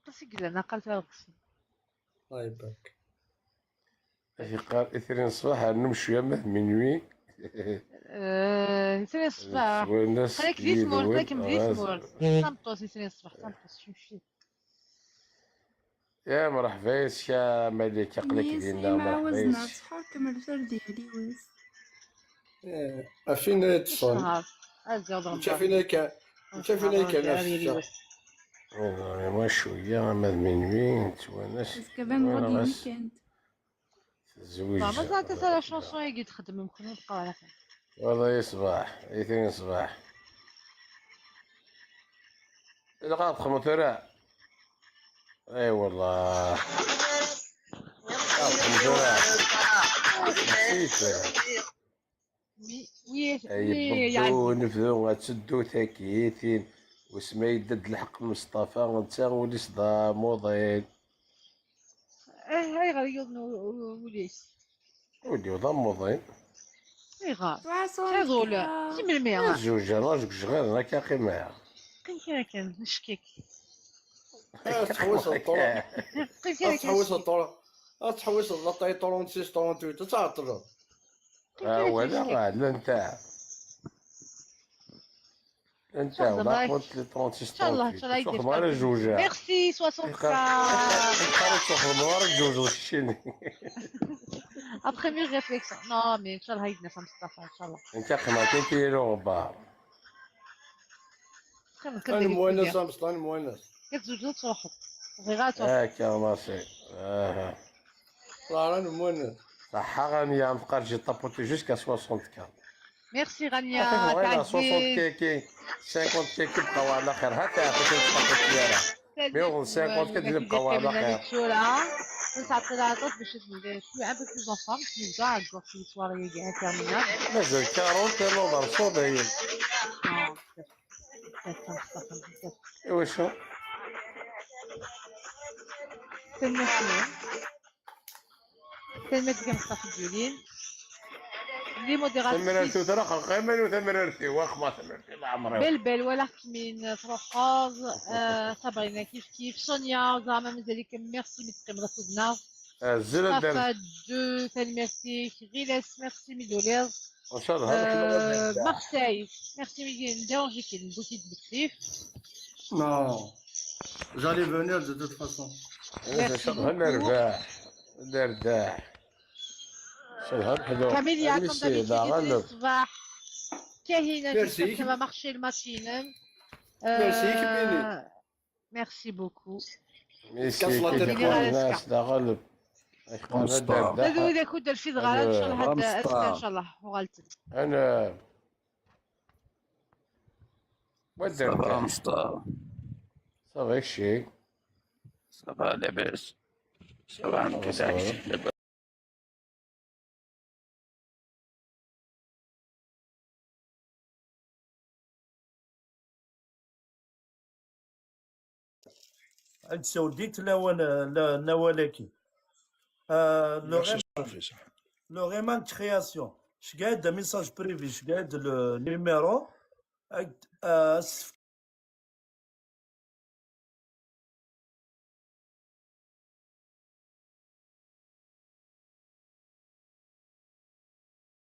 عطاس قلال، انا قلت يضغسن. الله يبارك. اش يقال اثنين الصباح نم شويه مه minuit. آه، ثلاث الصباح. والناس خليك ديس مورت، يدوي لكن ديس غاز. مورت. سامطوس، ثلاث الصباح، سامطوس، شو شي. يا مرحبا يا مليكة، قلك Yes، دينا مع مرحبا وزنها يا. صحاب كما الفردي هذه وز. آه، فين يتصل؟ نهار. ازي اضرب. انت فين كان؟ انت فين كان نفسك؟ والله ما شوية، ما minuit، نتوانس. باسكو بان غادي غاس. ويكاند. تزوج. ما زال تسال شونسون يجي تخدم، يمكن نبقى على خير. والله يا صباح، اثنين صباح. الغا تخمو ترى. اي والله. تخمو ترى. نسيت. Oui, oui, اي oui, بدو نبدو غتسدو تاكيتين. وسما يدد الحق مصطفى، انت ولي صدا موضين. ايه، هاي غير يوم وليس. ودي وضا موضين. ايه غا. وعسى شغل. شي من المية. زوج، انا زوج غير، انا كاقي معاها. Qqim kra kan, neckek. Ad tḥewwiseḍ ṭṛu-, qqim kra kan, neckek. Ad tḥewwiseḍ ṭṛu-, ad tḥewwiseḍ laṭay trente-six, trente-huit, ad tɛeṭṭleḍ. Qqim kra kan, neckek. Ah, voilà, llant. Llant, la route, les trente-six, trente-huit. Inchallah, inchallah. Ur ttwaxdem ara jjuj. Merci, soixante-quatre. Ur ttwaxdem ara jjuj, d keččini. Après mûre réflexion. Non, mais inchallah, yid-neɣ a Mustafa, inchallah. Nekk aqma kan tili ɣebbar. Ad nemwanas a Msṭa, ad nemwanas. Ad tzewǧeḍ ad truḥeḍ. Bɣiɣ ad truḥeḍ. Akka, merci. Aha. Ẓer ad nemwanas. Ṣaḥḥa, a Rania, am tqerǧi taputi jusqu'à soixante-quatre. Merci, Rania. Ata kif bɣiɣ, soixante kiki, cinquante kiki, bqaw ɛla xir. Ha, teɛṭi kan taputi ara. Mi uɣen cinquante kiki, bqaw ɛla xir. Tura, nesɛeṭṭel aṭas bac ad nili un peu plus ensemble, nebda aggur si soirée-agi interminable. Mazal quarante, nuḍer ṣṣudayen. Iwacu? Tanemmirt-nwen. Tanemmirt-ik a Mustafa Ǧulin. Les modérateurs. Tamrart-iw tura xelqeɣ iman-iw, tamrart-iw, axma tamrart-iw, leɛmer-iw. Belbel, walaɣ-kem-in truḥeḍ, euh, Sabrina kif kif, Sonia, zeɛma mazal-ikem, merci mi teqqimeḍ akked-neɣ. Azul a Dda. Safa deux, tanemmirt-ik, Ɣilas, merci mi d-tuliḍ. Ncallah, euh, Marseille, merci mi d-, dérange-ik, newwi-k-id bessif. Non, j'allais venir de toute façon. Merci beaucoup. Nerbeḥ. Nerbeḥ. Camelia, comme d'habitude, yesɛa ṣṣbeḥ. Kahina, j'espère que ça va marcher le matin. Merci, Kemini. Merci beaucoup. Merci, Kemini. D aɣaleb. Anda d akud alfid ɣer, inchallah, ad, inchallah, uɣalten. Ana. Wa d Derda. Ça va, Msṭa. Ça va, kečči? Ça va, labas. Ça va, nekk d Akci, labas. Ad d-sawdit lawan, la-, nawal-agi. Euh, le Merci, Rem-, Sophie, ça. Le Rayman Création. Je garde un message privé, je garde le numéro. Ad, euh,